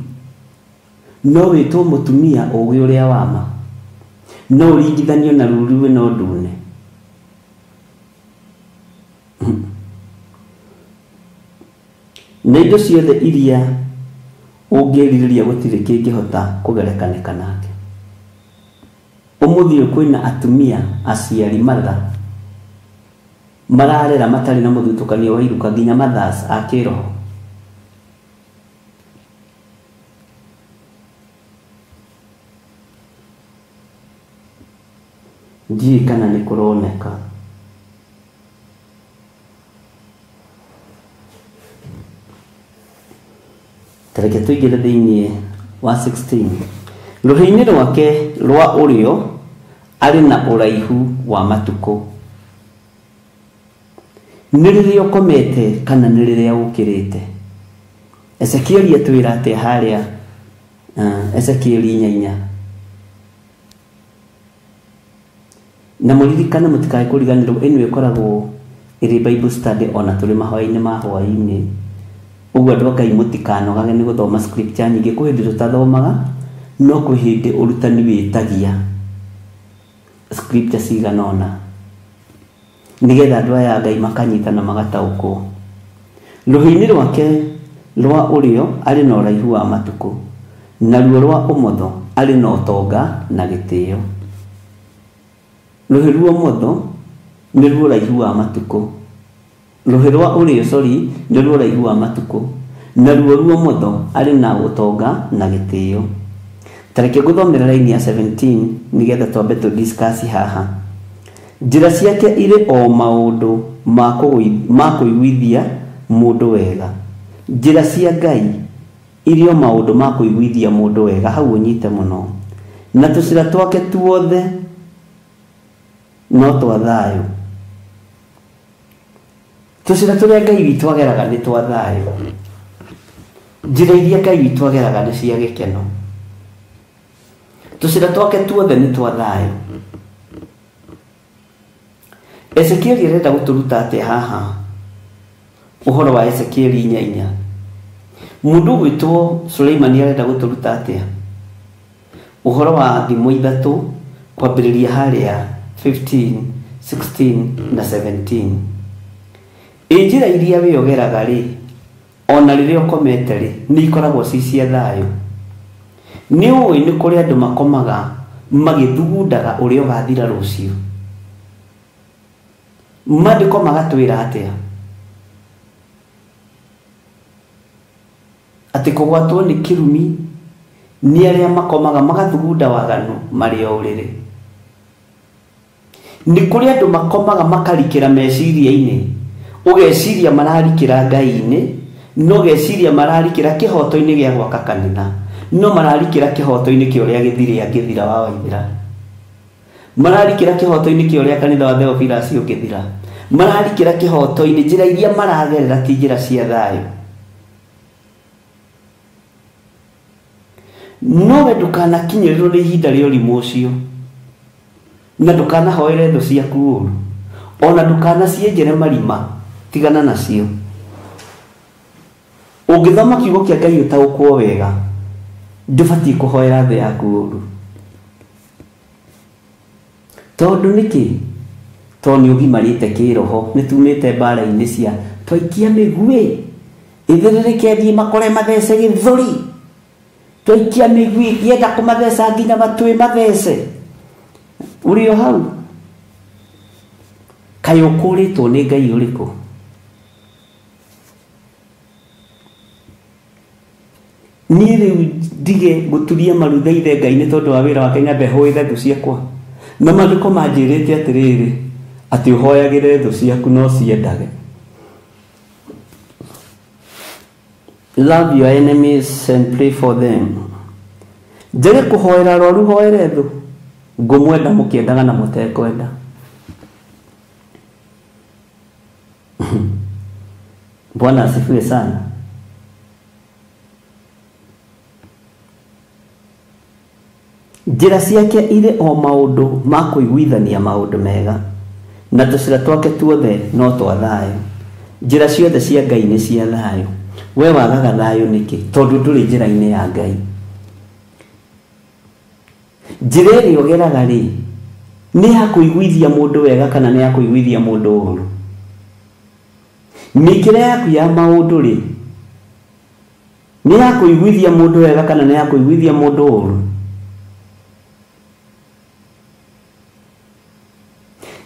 No wĩtwo mũtumia ũũgĩ ũrĩa wa ma? No ũringithanio na ruru ĩno ndune? Na indo ciothe iria ũngĩrirĩria gũtirĩ kĩngĩhota kũgerekanĩka nake. Ũmũthĩ ũyũ kwĩna atumia aciari matha mararera matarĩ na mũthutũkanio wa iruka nginya mothers a kĩroho. Ndiũĩ kana nĩ kũroneka. Tareke tũingĩre thĩinĩ wa 16. Rũhĩ-inĩ rwake rwa ũrĩo arĩ na ũraihu wa matukũ. Nĩ rĩrĩa ũkomete kana nĩ rĩrĩa ũkĩrĩte? Ezekieli atwĩra atĩa harĩa Ezekieli 4:4. Na mũririkane mũtikae kũriganĩrwo ĩno ĩkoragwo Ĩrĩ Bible study ona tũrĩ mahoya-inĩ ma hwaĩ-inĩ. Ũguo andũ a Ngai mũtikanogage nĩ gũthoma scripture nyingĩ. Kwĩ hĩndĩ tũtathomaga, no kwĩ hĩndĩ ũrutani wĩtagia scripture cigana ũna, nĩgetha andũ aya a Ngai makanyita na magataũkwo. Rũhĩ-inĩ rwake rwa ũrĩo arĩ na ũraihu wa matukũ, naruo rwa ũmotho arĩ na ũtonga na gĩtĩo. Rũhĩ rwa ũmotho nĩruo ũraihu wa matukũ, rũhĩ rwa ũrĩo sorry nĩruo ũraihu wa matukũ, naruo rwa ũmotho arĩ na ũtonga na gĩtĩo. Ta reke ngũthomere line ya 17 nĩgetha twambe tũ discuss haha. Njĩra ciake irĩ o maũndũ ma kũiguithia mũndũ wega. Njĩra cia Ngai irĩ o maũndũ ma kũiguithia mũndũ wega, hau ũnyite mũno. Na tũcĩra twake tuothe no twa thayũ. Tũcĩra tũrĩa Ngai witũ ageraga nĩ twa thayũ. Njĩra iria Ngai witũ ageraga nĩ cia gĩkeno. Tũcĩra twake tuothe nĩ twa thayũ. Ezekieli arenda gũtũruta atĩa haha? Ũhoro wa Ezekieli 4:4. Mũndũ ũgwĩtwo Suleimani arenda gũtũruta atĩa? Ũhoro wa thimo 3 kwambĩrĩria harĩa 15, 16 na 17. Ĩ njĩra iria wĩogeraga rĩ, ona rĩrĩa ũkomete rĩ, nĩ ikoragwo ci cia thayũ. Nĩ ũĩ nĩ kũrĩ andũ makomaga magĩthugundaga ũrĩa ũgathira rũciũ. Maandĩko magatwĩra atĩa? Atĩ kũgwatwo nĩ kĩrumi nĩ arĩa makomaga magathugunda waganu marĩ o ũrĩrĩ. Nĩ kũrĩ andũ makomaga makarikĩra meciria-inĩ, ũgeciria mararikĩra Ngai-inĩ, no ũgeciria mararikĩra kĩhoto-inĩ gĩa gwaka kanitha, no mararikĩra kĩhoto-inĩ kĩa ũrĩa gĩthirĩ angĩthira wa Waithĩra. Mararikĩra kĩhoto-inĩ kĩa ũrĩa kanitha wa Theophilus ũngĩthira. Mararikĩra kĩhoto-inĩ, njĩra iria maragerera ti njĩra cia thayũ. Nowe ndũkanakinyĩrĩrwo nĩ ihinda rĩa ũrimũ ũcio, na ndũkanahoere thũ ciaku ũru, ona ndũkanacienjere marima, tigana nacio. Ũngĩthoma kiugo kĩa Ngai ũtaũkwo wega, ndũbatiĩ kũhoera thũ yaku ũru. Tondũ nĩkĩ? Tondũ nĩ ũgimarĩte kĩroho, nĩ tumĩte mbara-inĩ cia twaikia mĩguĩ, ĩthĩrĩrĩke thiĩ makore mathece gĩthũri. Twaikia mĩguĩ yenda kũmatheca nginya matwĩ mathece. Ũrĩ o hau. Kaĩ ũkũrĩtwo nĩ Ngai ũrĩkũ? Niĩ rĩu ndige gũturia maru thaithe Ngai nĩ tondũ wa wĩra wake nyambe hũĩre thũ ciakwa. Na maandĩko manjĩrĩte atĩrĩrĩ, atĩ ũhoyagĩre thũ ciaku no ciendage. Love your enemies and pray for them. Njage kũhoera arwaru hoere thũ, ngũmwenda mũkĩendaga na mũtekwenda. Bwana asifiwe sana. Njĩra ciake irĩ o maũndũ ma kũiguithania maũndũ mega, na tũcĩra twake tuothe no twa thayũ. Njĩra ciothe cia Ngai nĩ cia thayũ. We wagaga thayũ nĩkĩ? Tondũ ndũrĩ njĩra-inĩ ya Ngai. Njĩra ĩrĩa ũgeraga rĩ, nĩ ya kũiguithia mũndũ wega kana nĩ ya kũiguithia mũndũ ũru? Mĩkĩre yaku ya maũndũ rĩ, nĩ ya kũiguithia mũndũ wega kana nĩ ya kũiguithia mũndũ ũru?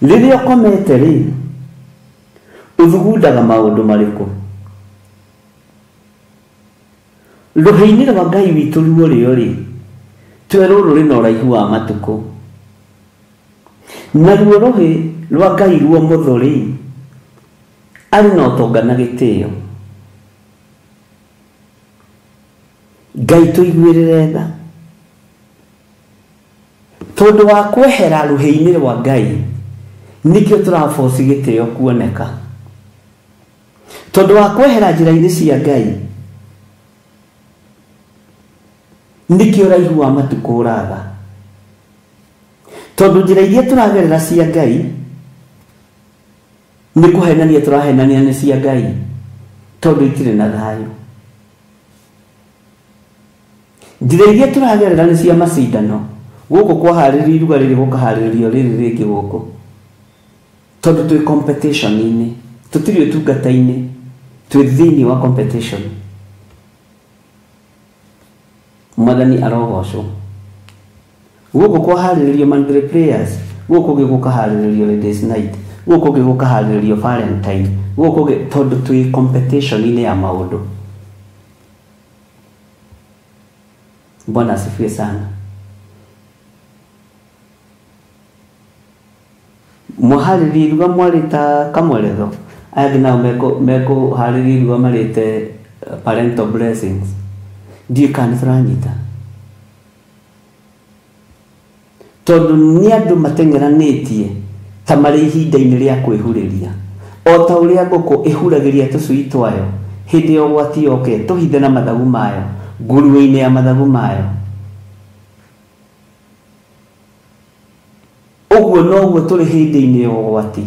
Rĩrĩa ũkomete rĩ, ũthugundaga maũndũ marĩkũ? Rũhĩ-inĩ rwa Ngai witũ ruo rĩo rĩ, twerwo rũrĩ na ũraihu wa matukũ. Naruo rũhĩ rwa Ngai ruo mũthũ rĩ, arĩ na ũtonga na gĩtĩo. Ngai tũiguĩrĩre tha. Tondũ wa kwehera rũhĩ-inĩ rwa Ngai, nĩkĩo tũraboci gĩtĩo kuoneka. Tondũ wa kwehera njĩra-inĩ cia Ngai, nĩkĩo ũraihu wa matukũ ũraga. Tondũ njĩra iria tũragerera cia Ngai Nĩ kũhenania tũrahenania nĩ cia Ngai tondũ itirĩ na thayũ. Njĩra iria tũragerera nĩ cia macindano. Gũkũ kwaharĩrio iruga rĩrĩ gũkaharĩrio rĩrĩ rĩngĩ gũkũ. Tondũ twĩ competition-inĩ, tũtirĩ ũtungata-inĩ, twĩ thĩinĩ wa competition. Mwathani arogocwo. Gũkũ kwaharĩrĩrio monthly prayers, gũkũ ũngĩ gũkaharĩrĩrio ladies night, gũkũ ũngĩ gũkaharĩrĩrio Valentine, gũkũ ũngĩ tondũ twĩ competition-inĩ ya maũndũ. Bwana asifiwe sana. Mwaharĩria iruga mwarĩ ta kamweretho, aya angĩ nao mekũharĩria iruga marĩte parental blessings. Ndiũĩ kana nĩ tũranyita. Tondũ nĩ andũ mateng'eranĩtie ta marĩ ihinda-inĩ rĩa kwĩhurĩria. O ta ũrĩa ngũkũ ĩhuragĩria tũcui twayo hĩndĩ ya ũgwati yoke tũhithe na mathagu mayo, nguruwe-inĩ ya mathagu mayo. Ũguo noguo tũrĩ hĩndĩ-inĩ ya ũgwati.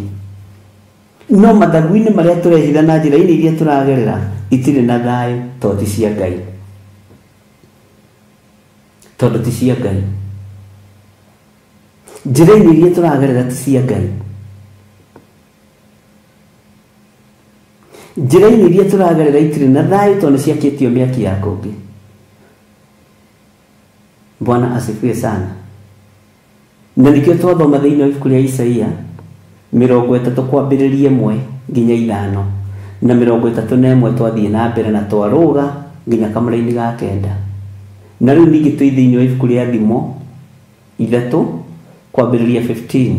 No mathagu-inĩ marĩa tũrehitha na njĩra-inĩ iria tũragerera itirĩ na thayũ tondũ ti cia Ngai. Tondũ ti cia Ngai. Njĩra-inĩ iria tũragerera ti cia Ngai. Njĩra-inĩ iria tũragerera itirĩ na thayũ tondũ nĩciakĩtio mĩaki ya kũngĩ. Bwana asifiwe sana. Na nĩkĩo twathoma thĩinĩ wa ibuku rĩa Isaia 30 kwambĩrĩria 1 nginya 5 na 31 twathiĩ na mbere na twarũga nginya kamũraini ga 9. Na rĩu ningĩ twĩ thĩinĩ wa ibuku rĩa Thimo 3 kwambĩrĩria 15.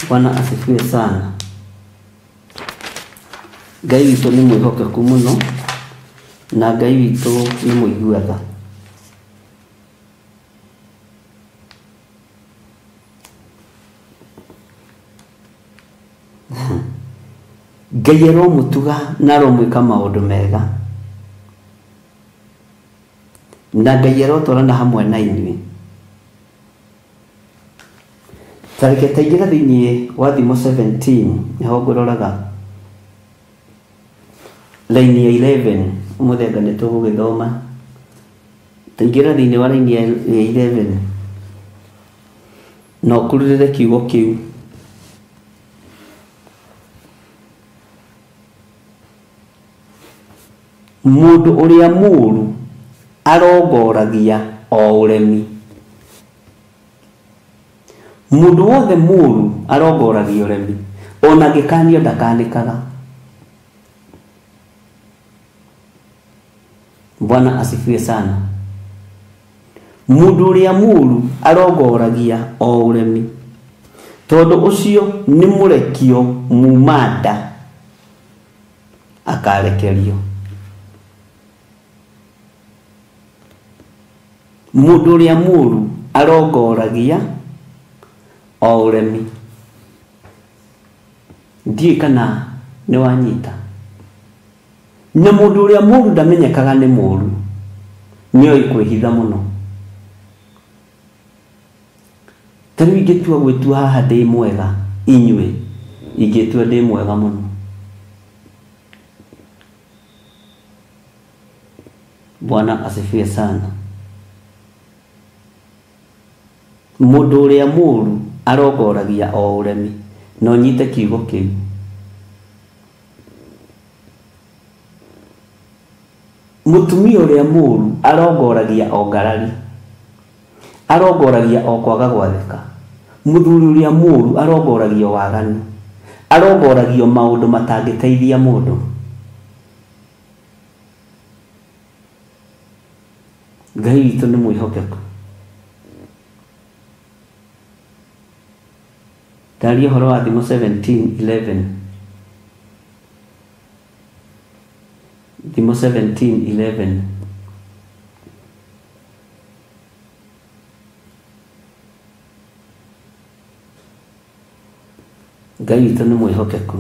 Bwana asifiwe sana. Ngai witũ nĩ mwĩhokeku mũno na Ngai witũ nĩ mũigua tha. Ngai aromũtuga na aromwĩka maũndũ mega. Na Ngai arotwarana hamwe na inyuĩ. Ta reke taingĩra thĩinĩ wa Thimo 17 nĩho ngũroraga laini ya 11 ũmũthĩ anga nĩ tũgũgĩthoma. Taingĩra thĩinĩ wa laini ya 11 na ũkururĩre kiugo kĩu. Mũndũ ũrĩa mũũru arongoragia o ũremi. Mũndũ wothe mũũru arongoragia ũremi, ona angĩkanio ndakanĩkaga. Bwana asifiwe sana. Mũndũ ũrĩa mũũru arongoragia o ũremi, tondũ ũcio nĩ mũrekio muma nda akarekerio. Mũndũ ũrĩa mũũru arongoragia o ũremi. Ndiũĩ kana nĩ wanyita. Na mũndũ ũrĩa mũũru ndamenyekaga nĩ mũũru, nĩoĩ kwĩhitha mũno. Ta rĩu ingĩtua gwĩtua haha ndĩ mwega, inyuĩ ingĩtua ndĩ mwega mũno. Bwana asifiwe sana. Mũndũ ũrĩa mũũru arongoragia o ũremi, na ũnyite kiugo kĩu. Mũtumia ũrĩa mũũru arongoragia o ngarari, arongoragia o kwaga gwathĩka. Mũthuri ũrĩa mũũru arongoragia waganu, arongoragio maũndũ matangĩteithia mũndũ. Ngai witũ nĩ mwĩhokeku. Ndaria ũhoro wa Thimo 17:11. Thimo 17:11. Ngai witũ nĩ mwĩhokeku.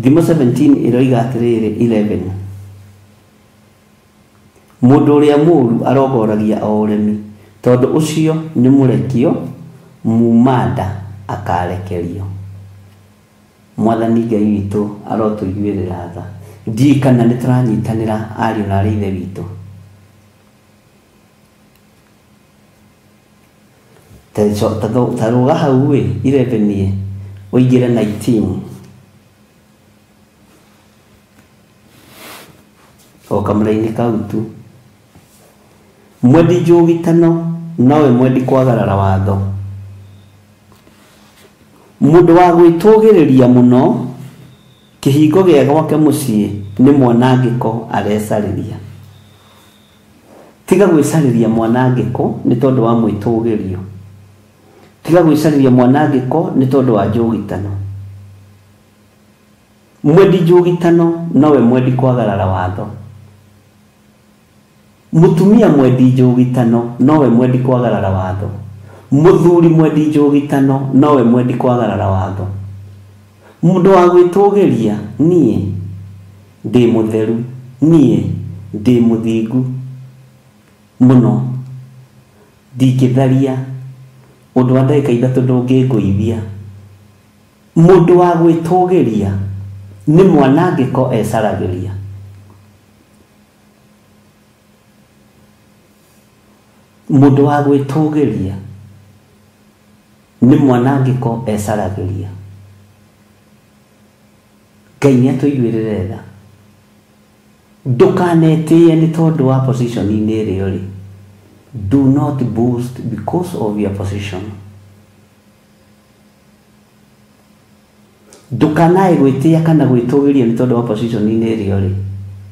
Thimo 17 ĩroiga atĩrĩrĩ 11. Mũndũ ũrĩa mũũru arongoragia o ũremi, Tondũ ũcio nĩ mũrekio mumanda akarekerio. Mwathani Ngai witũ arotũiguĩrĩra tha. Ndiũĩ kana nĩ tũranyitanĩra ariũ na arĩ ithe witũ. Ta rũga hau ĩ 11 ũingĩre 19 o kamũra-inĩ kau tu. Mwendi njũgitano nowe mwendi kwagarara watho. Mũndũ wa gwĩtũgĩrĩria mũno kĩhingo gĩa gwake mũciĩ nĩ mwanangĩko arecarĩria. Tiga gwĩcarĩria mwanangĩko nĩ tondũ wa mwĩtũgĩrio. Tiga gwĩcarĩria mwanangĩko nĩ tondũ wa njũgitano. Mwendi njũgitano nowe mwendi kwagarara watho. Mũtumia mwendi njũgitano nowe mwendi kwagarara watho. Mũthuri mwendi njũgitano nowe mwendi kwagarara watho. Mũndũ wa gwĩtũgĩria niĩ ndĩ mũtheru, niĩ ndĩ mũthingu mũno, ndingĩtharia ũndũ wa ndagĩka ithatũ ndũngĩngũithia. Mũndũ wa gwĩtũgĩria nĩ mwanangĩko ecaragĩria. Mũndũ wa gwĩtũgĩria nĩ mwanangĩko ecaragĩria. Ngai nĩ atũiguĩrĩre tha. Ndũkanetĩe nĩ tondũ wa position-inĩ ĩrĩa ũrĩ. Do not boast because of your position. Ndũkanae gwĩtĩa kana gwĩtũgĩria nĩ tondũ wa position-inĩ ĩrĩa ũrĩ.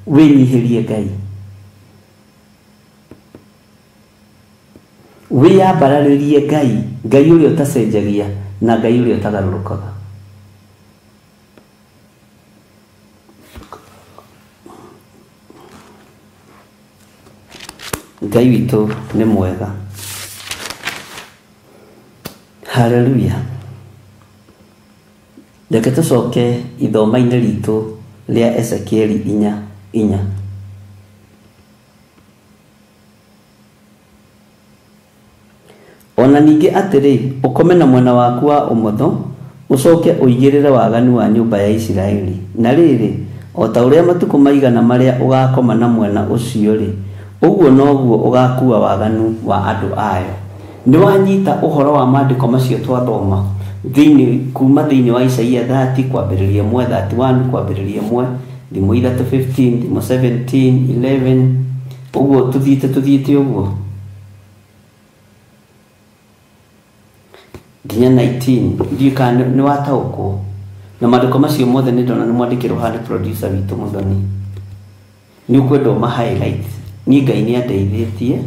Wĩnyihĩrie Ngai. Wĩyambararĩrie Ngai, Ngai ũrĩa ũtacenjagia na Ngai ũrĩa ũtagarũrũkaga. Ngai witũ nĩ mwega. Haleluya. Reke tũcoke ithoma-inĩ ritũ rĩa Ezekieli 4:4. Ona ningĩ atĩrĩ, ũkome na mwena waku wa ũmotho, ũcoke ũigĩrĩre waganu wa nyũmba ya Isiraeli. Na rĩrĩ, o ta ũrĩa matukũ maigana marĩa ũgakoma na mwena ũcio-rĩ, ũguo noguo ũgakua waganu wa andũ ayo. Nĩ wanyita ũhoro wa maandĩko macio twathoma thĩinĩ kuma thĩinĩ wa Isaia 30 kwambĩrĩria 1, 31 kwambĩrĩria 1, thimo 3 15, thimo 17 11, ũguo tũthiĩte ũguo nginya 19. Ndiũĩ kana nĩ wataũkwo na maandĩko macio mothe. Nĩ ndona nĩ mwandĩkĩrwo haha nĩ producer witũ Mũthoni. Nĩ ũkwenda ũma highlight. Niĩ Ngai nĩ andeithĩtie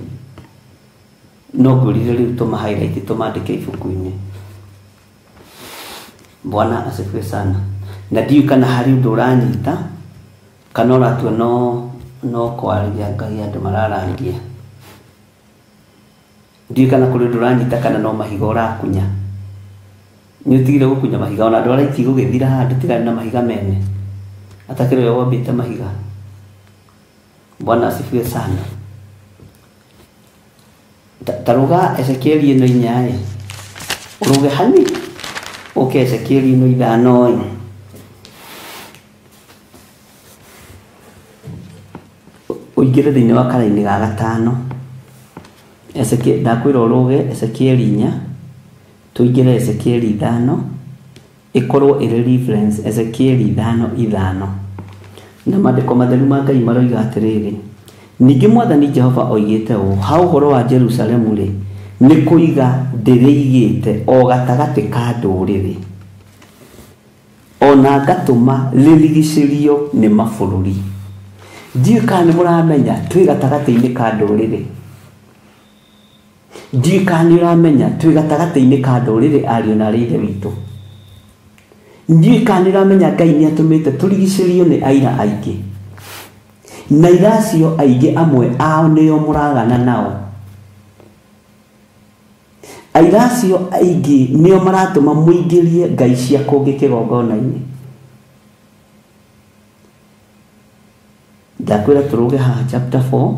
no ngũrire rĩu tũma highlight tũmandĩke ibuku-inĩ. Bwana asifiwe sana. Na ndiũĩ kana harĩ ũndũ ũranyita kana ũratua no kwaria Ngai andũ mararangia. Ndiũĩ kana kũrĩ ũndũ ũranyita kana no mahiga ũrakunya. Nĩ ũtigire gũkunya mahiga ona andũ arĩa itigũgĩthira handũ tigane na mahiga mene atakĩrĩ we wombĩte mahiga. Bwana asifiwe sana. Ta rũga Ezekieli ĩno 4 ũrũge hani ũke Ezekieli ĩno 5 ũingĩre thĩinĩ wa karaini ga gatano. Ezekieli ndakwĩra ũrũge Ezekieli 4 tũingĩre Ezekieli 5 ĩkorwo ĩrĩ reference Ezekieli 5:5. Na maandĩko matheru ma Ngai maroiga atĩrĩrĩ, ningĩ Mwathani Jehova oigĩte ũũ ha ũhoro wa Jerusalemu rĩ, nĩ kũiga ndĩrĩigĩte o gatagatĩ ka ndũrĩrĩ, ona ngatũma rĩrigicĩrio nĩ mabũrũri. Ndiũĩ kana nĩ mũramenya twĩ gatagatĩ-inĩ ka ndũrĩrĩ. Ndiũĩ kana nĩ ũramenya twĩ gatagatĩ-inĩ ka ndũrĩrĩ ariũ na arĩ ithe witũ. Ndiũĩ kana nĩ ũramenya Ngai nĩ atũmĩte tũrigicĩrio nĩ aira aingĩ. Na aira acio aingĩ amwe ao nĩo mũragana nao. Aira acio aingĩ nĩo maratũma mũingĩrie ngai cia kũngĩ kĩgongona-inĩ. Ndakwĩra tũrũge haha chapter 4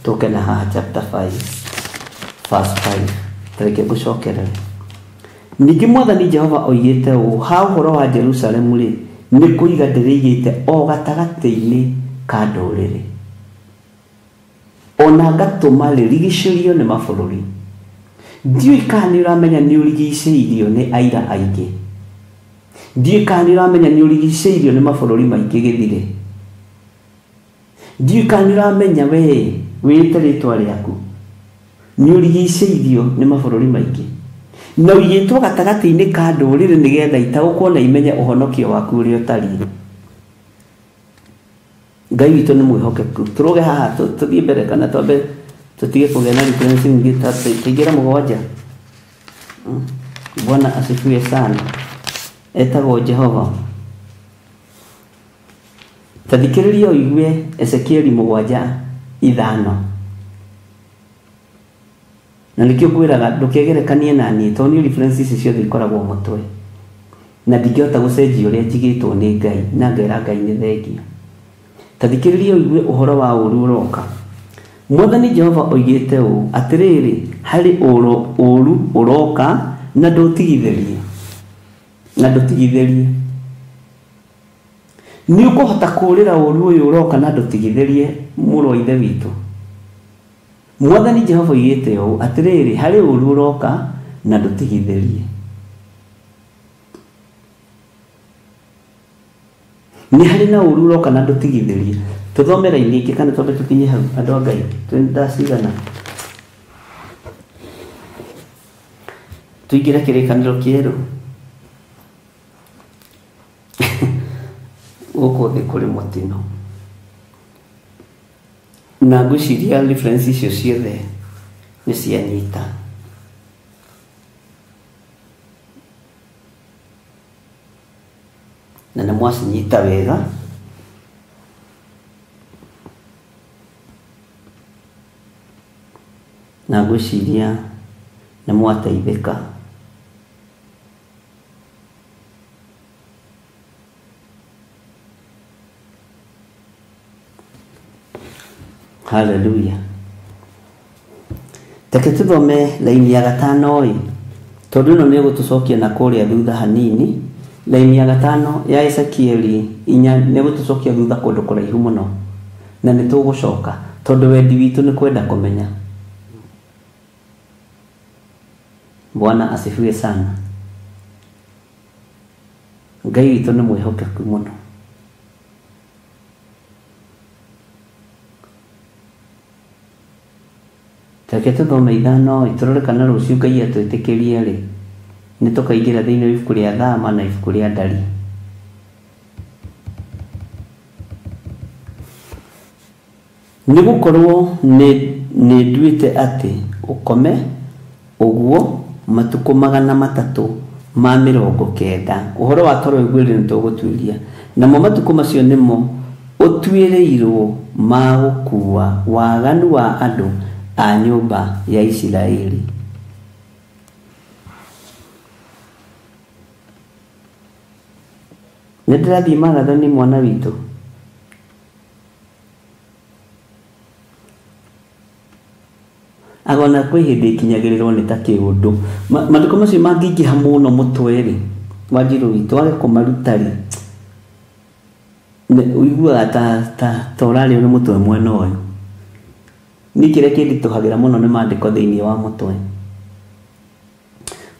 tũke na haha chapter 5. verse 5. Tareke ngũcokerere. Ningĩ Mwathani Jehova oigĩte ũũ, ha ũhoro wa Jerusalemu rĩ, nĩ kũiga ndĩrĩigĩte o gatagatĩ-inĩ ka ndũrĩrĩ, ona ngatũma rĩrigicĩrio nĩ mabũrũri. Ndiũĩ kana nĩ ũramenya nĩ ũrigicĩirio nĩ aira aingĩ. Ndiũĩ kana nĩ ũramenya nĩ ũrigicĩirio nĩ mabũrũri maingĩ gĩthire. Ndiũĩ kana nĩ ũramenya we wĩte rĩtwa rĩaku nĩ ũrigicĩirio nĩ mabũrũri maingĩ. Na ũigĩtwo gatagatĩ-inĩ ka ndũrĩrĩ nĩgetha itaũkwo na imenye ũhonokio waku ũrĩa ũtariĩ. Ngai witũ nĩ mwĩhokeku. Tũrũge haha tũthiĩ mbere kana twambe tũtige kũgĩa na reference nyingĩ ta tũingĩre 7. Bwana asifiwe sana. Etagwo Jehova. Ta thikĩrĩria ũigue Ezekieli 7:5. Na nĩkĩo ngwĩraga ndũkegerekanie na niĩ tondũ niĩ reference ici ciothe ikoragwo mũtwe. Na ndingĩhota gũcenjia ũrĩa njigĩtwo nĩ Ngai na ngera Ngai nĩ thengia. Ta thikĩrĩria ũigue ũhoro wa ũũru ũroka. Mwathani Jehova oigĩte ũũ, atĩrĩrĩ, harĩ ũũru ũroka na ndũtigithĩrie. Na ndũtigithĩrie. Nĩ ũkũhota kũũrĩra ũũru ũyũ ũroka na ndũtigithĩrie mũrũ wa ithe witũ. Mwathani Jehova oigĩte ũũ, atĩrĩrĩ, harĩ ũũru ũroka na ndũtigithĩrie. Nĩ harĩ na ũũru ũroka na ndũtigithĩrie. Tũthome raini ĩngĩ kana twambe tũkinye hau andũ a Ngai. Twĩ thaa cigana? Tũingĩre kĩrĩkanĩro kĩerũ. Gũkũ thĩ kũrĩ mũtino. Na ngwĩciria reference icio ciothe nĩ cianyita. Na nĩ mwacinyita wega. Na ngwĩciria nĩ mwateithĩka. Hallelujah. Reke tũthome laini ya 5 ĩ, tondũ ĩno nĩ ĩgũtũcokia na kũrĩa thutha hanini. Laini ya 5 ya Ezekieli 4 nĩ ĩgũtũcokia thutha kũndũ kũraihu mũno, na nĩ tũgũcoka tondũ wendi witũ nĩ kwenda kũmenya. Bwana asifiwe sana. Ngai witũ nĩ mwĩhokeku mũno. Reke tũthome 5 tũrore kana rũciũ Ngai atwĩtĩkĩrie rĩ, nĩ tũkaingĩra thĩinĩ wa ibuku rĩa Thama na ibuku rĩa Ndari. Nĩ gũkorwo nĩ nduĩte atĩ ũkome ũguo matukũ 390. Ũhoro wa toro ũiguĩre nĩ tũgũtuĩria. Namo matukũ macio nĩmo ũtuĩrĩirwo ma gũkua waganu wa andũ a nyũmba ya Isiraeli. Nĩ ndĩrathiĩ marathoni mwana witũ. Agona kwĩ hĩndĩ ikinyagĩrĩrwo nĩ ta kĩũndũ. Matukũ macio mangĩingĩha mũno mũtwe rĩ, Wanjirũ witũ wage kũmaruta rĩ, ũiguaga ta ũrarĩo nĩ mũtwe mwena ũyũ. Niĩ kĩrĩa kĩnditũhagĩra mũno nĩ maandĩko thĩinĩ wa mũtwe.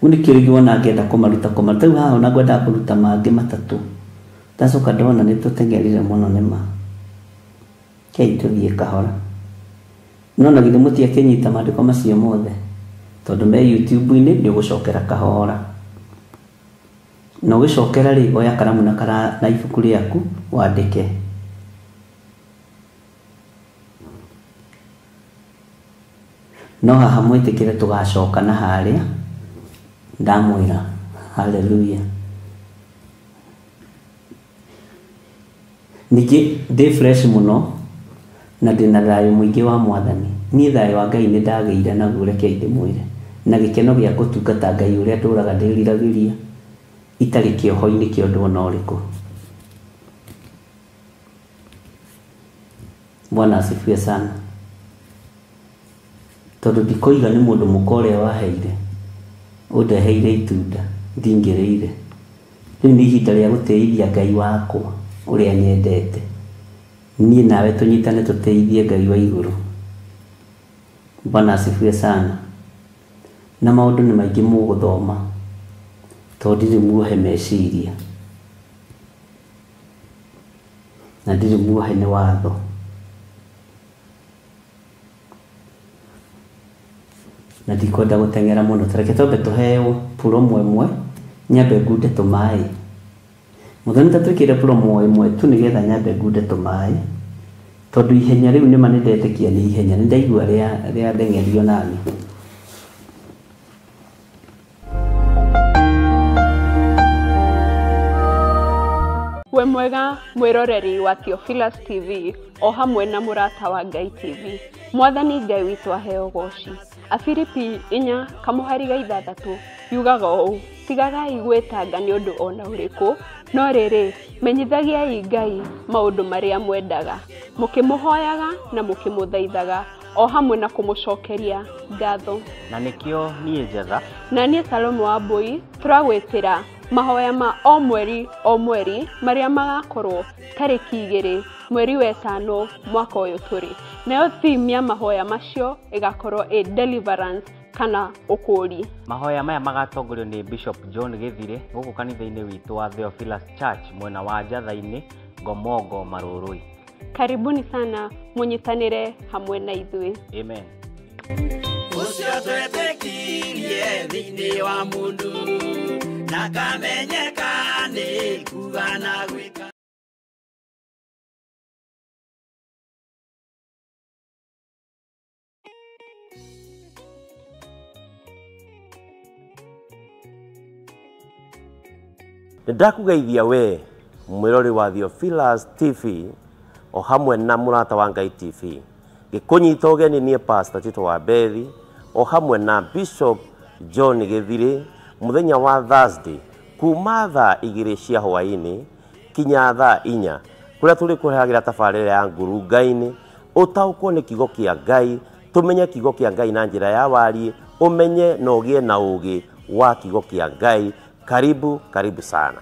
Rĩu nĩkĩo rĩngĩ wona ngĩenda kũmaruta kũmaruta. Rĩu haha ona ngwendaga kũruta mangĩ 3. Ndacoka ndona nĩ tũteng'erire mũno nĩ ma. Kei tũthiĩ kahora. No na githĩ mũtiakĩnyita maandĩko macio mothe, tondũ me YouTube-inĩ nĩ ũgũcokera kahora. Na ũgĩcokera rĩ, oya karamu na ibuku rĩaku wandĩke. No haha mwĩtĩkĩre tũgacoka na harĩa ndamwĩra. Hallelujah. Ningĩ ndĩ fresh mũno na ndĩna thayũ mũingĩ wa Mwathani. Niĩ thayũ wa Ngai nĩ ndagĩire naguo, reke ndĩmwĩre. Na gĩkeno gĩa gũtungata Ngai ũrĩa ndũraga ndĩriragĩria itarĩ kĩoho-inĩ kĩa ũndũ ona ũrĩkũ. Bwana asifiwe sana. Tondũ ndikoiga nĩ mũndũ mũka ũrĩa waheire ũndeheire itunda ndingĩrĩire. Rĩu nĩ ihinda rĩa gũtĩithia Ngai wakwa ũrĩa nyendete. Niĩ nawe tũnyitane tũtĩithie Ngai wa igũrũ. Bwana asifiwe sana. Na maũndũ nĩ maingĩ mũgũthoma tondũ ndirĩ muohe meciria na ndirĩ muohe nĩ watho. Na ndikwenda gũteng'era mũno, ta reke twambe tũheo promo ĩmwe nyambe ngunde tũmaĩ. Mũthoni ta twĩkĩre promo ĩmwe tu nĩgetha nyambe ngunde tũmaĩ, tondũ ihenya rĩu nĩma nĩndetĩkia nĩ ihenya, nĩndaigua rĩa ndeng'erio nani. We mwega mwĩroreri wa Theophilus TV o hamwe na mũrata wa Ngai TV. Mwathani Ngai witũ aheo goci. Afilipi 4:6 yugaga ũũ, tigagai gwĩtanga nĩ ũndũ ona ũrĩkũ, no rĩrĩ menyithagiai Ngai maũndũ marĩa mwendaga, mũkĩmũhoyaga na mũkĩmũthaithaga o hamwe na kũmũcokeria ngatho. Na nĩkĩo niĩ Njetha na niĩ Salome wa Mbui tũragwĩtĩra mahoya ma o mweri o mweri marĩa magakorwo tarĩki 2 mweri wa 5 mwaka ũyũ tũrĩ. Nayo theme ya mahoya macio ĩgakorwo ĩ deliverance kana ũkũũri. Mahoya maya magatongorio nĩ Bishop John Gĩthire gũkũ kanitha-inĩ witũ wa Theophilus Church mwena wa Njatha-inĩ, Ngomongo, Marũrũi. Karibuni sana mũnyitanĩre hamwe na ithuĩ. Amen. Ũcio twetĩkirie thĩinĩ wa mũndũ na kamenyeka nĩ kuga na gwĩka. Nĩndakũgeithia we mwĩrori wa Theophilus TV o hamwe na mũrata wa Ngai TV. Gĩkũnyita ũgeni niĩ Pastor Tito wa Bethi o hamwe na Bishop John Gĩthire mũthenya wa Thursday kuma thaa 2 cia hwaĩ-inĩ kinya thaa 4 kũrĩa tũrĩkũrehagĩra tabarĩra ya ngurunga-inĩ ũtaũkwo nĩ kiugo kĩa Ngai, tũmenye kiugo kĩa Ngai na njĩra ya wariĩ, ũmenye na ũgĩe na ũũgĩ wa kiugo kĩa Ngai. Karibu, karibu sana.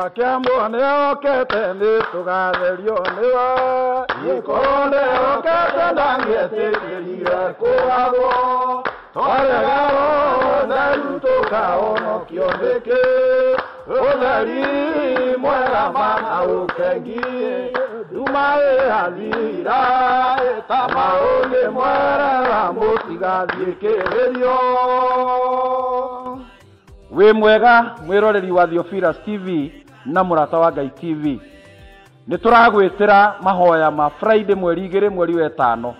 Akiambo nĩokĩte nĩtũgatherio nĩwe, gĩkorwo nĩokĩte ndangĩetĩkĩrire kũgathwo, twarega ũtheru tũkahonokio nĩkĩ, ũtheri mwega mana ũkengi, nduma ĩrathira ĩtama ũngĩmwerera mũtigathiĩ kĩgerio. Wĩ mwega mwĩroreri wa Theophilus TV na mũrata wa Ngai TV. Nĩ tũragwĩtĩra mahoya ma Friday mweri 2 mweri wa 5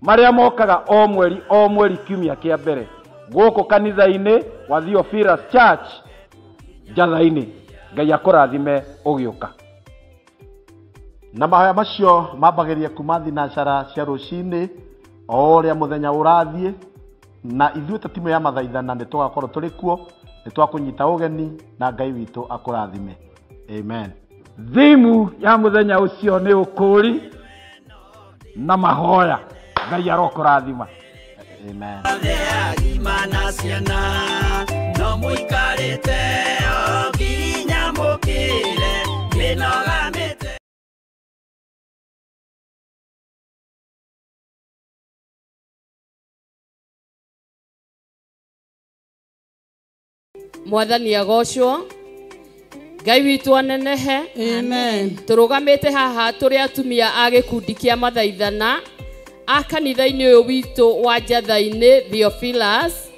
marĩa mokaga o mweri o mweri kiumia kĩa mbere gũkũ kanitha-inĩ wa Theophilus Church Njatha-inĩ. Ngai akũrathime ũgĩũka. Na mahoya macio mambagĩrĩria kuma thinacara cia rũcinĩ o ũrĩa mũthenya ũrathiĩ, na ithuĩ ta timu ya mathaithana nĩ tũgakorwo tũrĩ kuo, nĩ twakũnyita ũgeni na Ngai witũ akũrathime. Amen. Thimu ya mũthenya ũcio nĩ ũkũũri na mahoya. Ngai arokũrathima. Amen. Agima na ciana no mũikarĩte o nginya mũkĩre mĩnoga mĩte. Mwathani agocwo, Ngai witũ anenehe. Amen. Tũrũgamĩte haha tũrĩ atumia a gĩkundi kĩa mathaithana a kanitha-inĩ ũyũ witũ wa Njatha-inĩ Theophilus,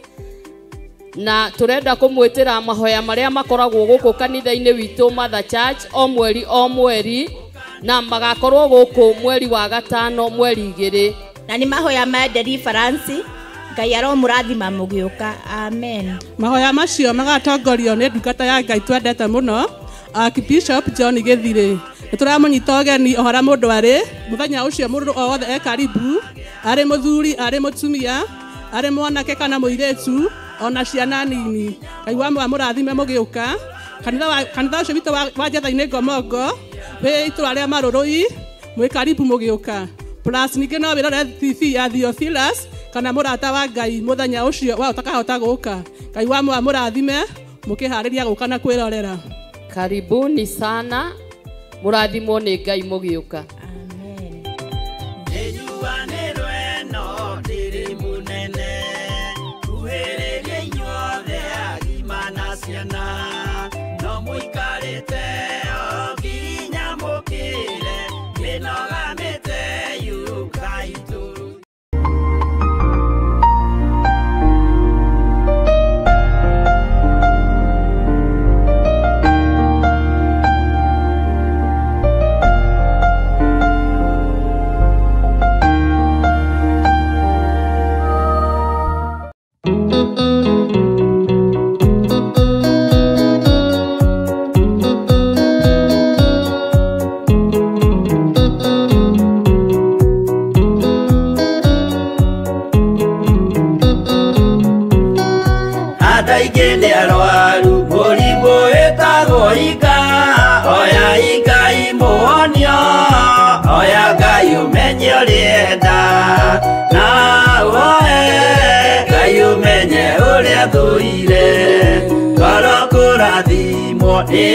na tũrenda kũmwĩtĩra mahoya marĩa makoragwo gũkũ kanitha-inĩ witũ Mother Church o mweri o mweri, na magakorwo gũkũ mweri wa 5 mweri 2. Na nĩ mahoya ma deliverance. Ngai aromũrathima mũgĩũka. Amen. Mahoya macio magatongorio nĩ ndungata ya Ngai twendete mũno Archbishop John Gĩthirĩ. Nĩ tũramũnyita ũgeni o harĩa mũndũ arĩ mũthenya ũcio, mũndũ o wothe e karibu, arĩ mũthuri, arĩ mũtumia, arĩ mwanake kana mũirĩtu, ona ciana nini. Ngai wa mũrathime mũgĩũka kanitha ũcio witũ wa Njatha-inĩ Ngomongo wĩ itũra rĩa Marũrũi, mwĩ karibu mũgĩũka. Plus ningĩ no wĩrore TV ya Theophilus kana Mũrata wa Ngai mũthenya ũcio wa ũtakahota gũka. Ngai wa mũrathime mũkĩharĩria gũka na kwĩrorera. Karibuni sana, mũrathimwo nĩ Ngai mũgĩũka.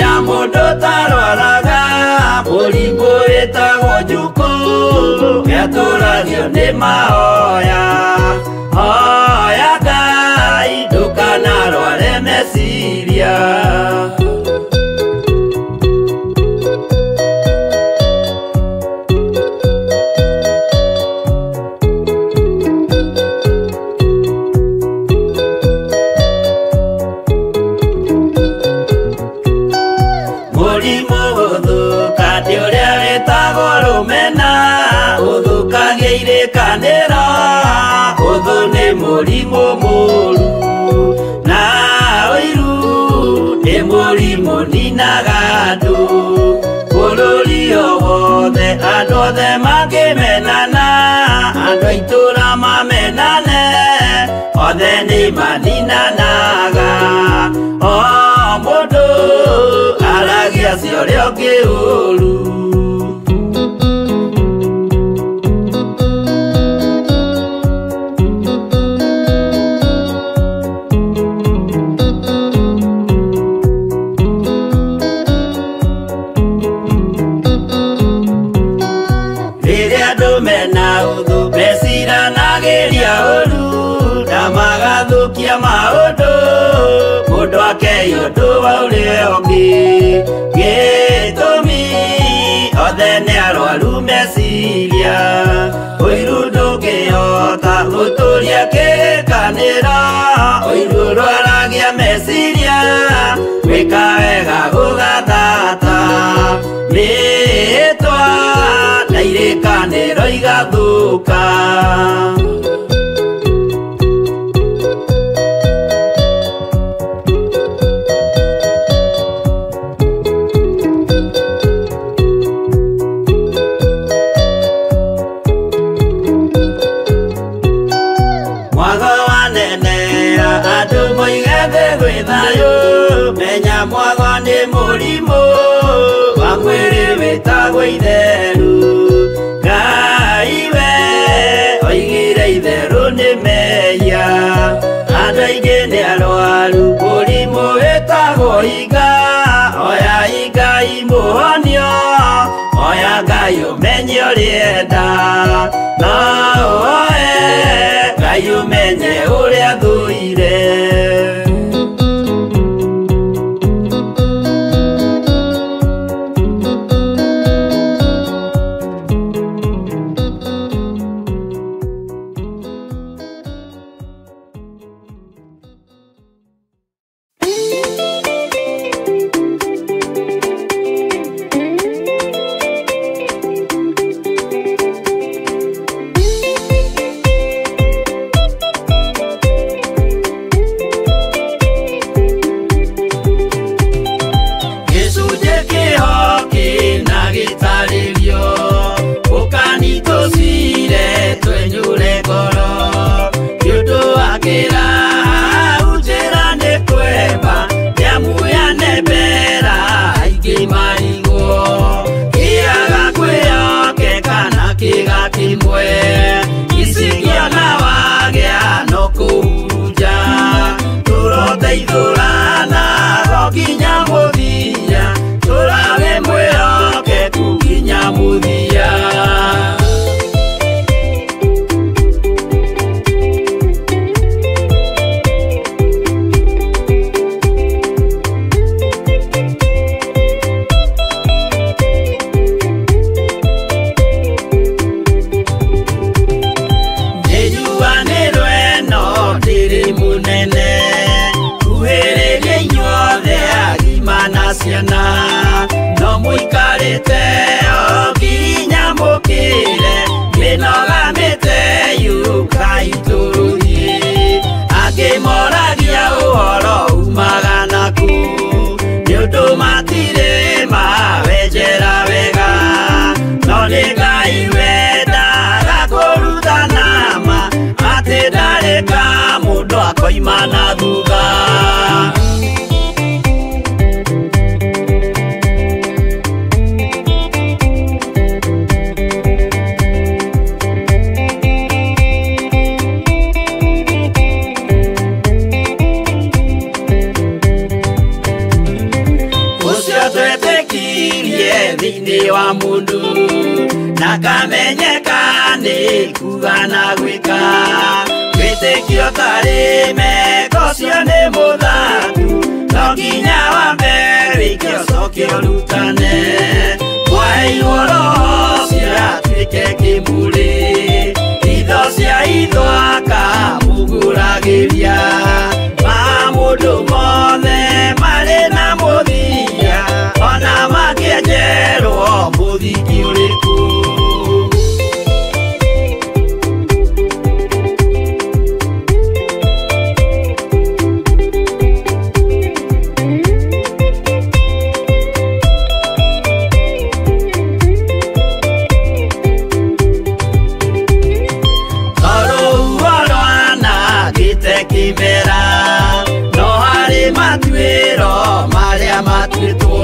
Ya mũndũ tarwaraga mũrimũ wĩtagwo njukũ, nĩatũragio nĩ mahoya. Hoya Ngai ndũkanarware meciria. Mũrimũ mũru na ũiru nĩ mũrimũ ninaga andũ bũrũri o wothe, andũ othe mangĩmenana, andũ a itũũra mamenane, othe nĩ maninanaga. O mũndũ aragia cia ũrĩa ũngĩ ũru. Maũndũ mũndũ akei ũndũ wa ũrĩa ũngĩ, gĩtũmi othe nĩ arwaru meciria. Ũiru ndũngĩhota gũtũria kĩrĩkanĩro, ũiru ũrwaragia meciria, gwĩka wega gũgathata mĩĩtwa na irĩkanĩro igathũka. Menya mwago nĩ mũrimũ wa mwĩrĩ wĩtagwo itheru. Ngai we oigire itherũ nĩ mehia, andũ aingĩ nĩ arwaru mũrimũ wĩtagwo iga. Oya Ngai mũhonio, oya Ngai ũmenye ũrĩa enda, no ũhoe Ngai ũmenye ũrĩa thũire. Tũteithũrana nginya mũthia, tũrawe mwĩhokeku nginya mũthia. Ciana no mũikarĩte o nginya mũkĩre, mĩnoga mĩte yũkai tũthiĩ. Angĩ moragia ũhoro umaga naku, nĩ ũndũ matirĩ mawenjera wega. No nĩ Ngai wendaga kũrutana ma, atĩ ndarĩ ka mũndũ akoima na thutha. Thĩinĩ wa mũndũ na kamenyeka nĩ kuga na gwĩka, wĩtĩkio tarĩ meko cio nĩ mũthaku, no nginya wambe wĩke ũcoke ũrutane. Mwaheirwo roho ciatuĩke kĩmũrĩ, itho cia itho akamũgũragĩria. Ma mũndũ mothe marĩ na mũthia, ona makĩenjerwo mũthingi ũrĩkũ. Tondũ rwanangĩte kĩmera, no harĩ matuĩro marĩa matuĩtwo.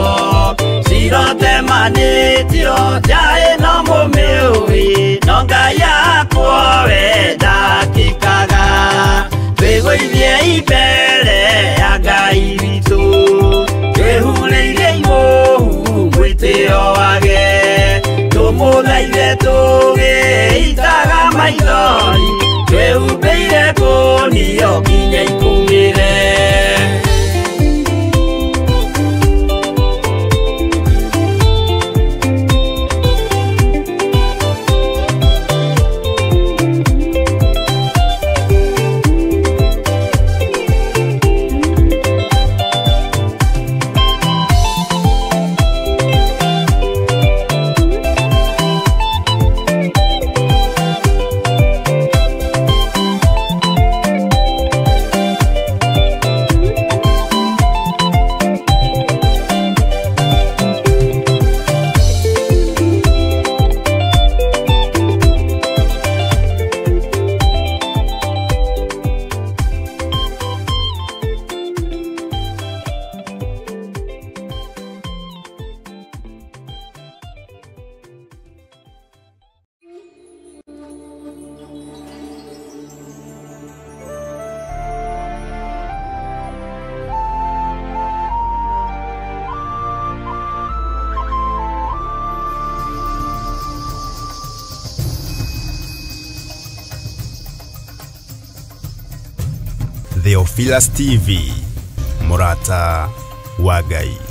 Cirotemanĩtio njaĩ no mũmĩũĩ, no Ngai yakwo we ndakĩkaga. Twĩgũithie mbere ya Ngai witũ, twĩhurĩirie imũhu mwĩtĩo wage. Tũmũthaithe tũgĩitaga maithori, twĩhumbĩire ngũnio nginya ikũmĩre. Theophilus TV, Murata wa Ngai.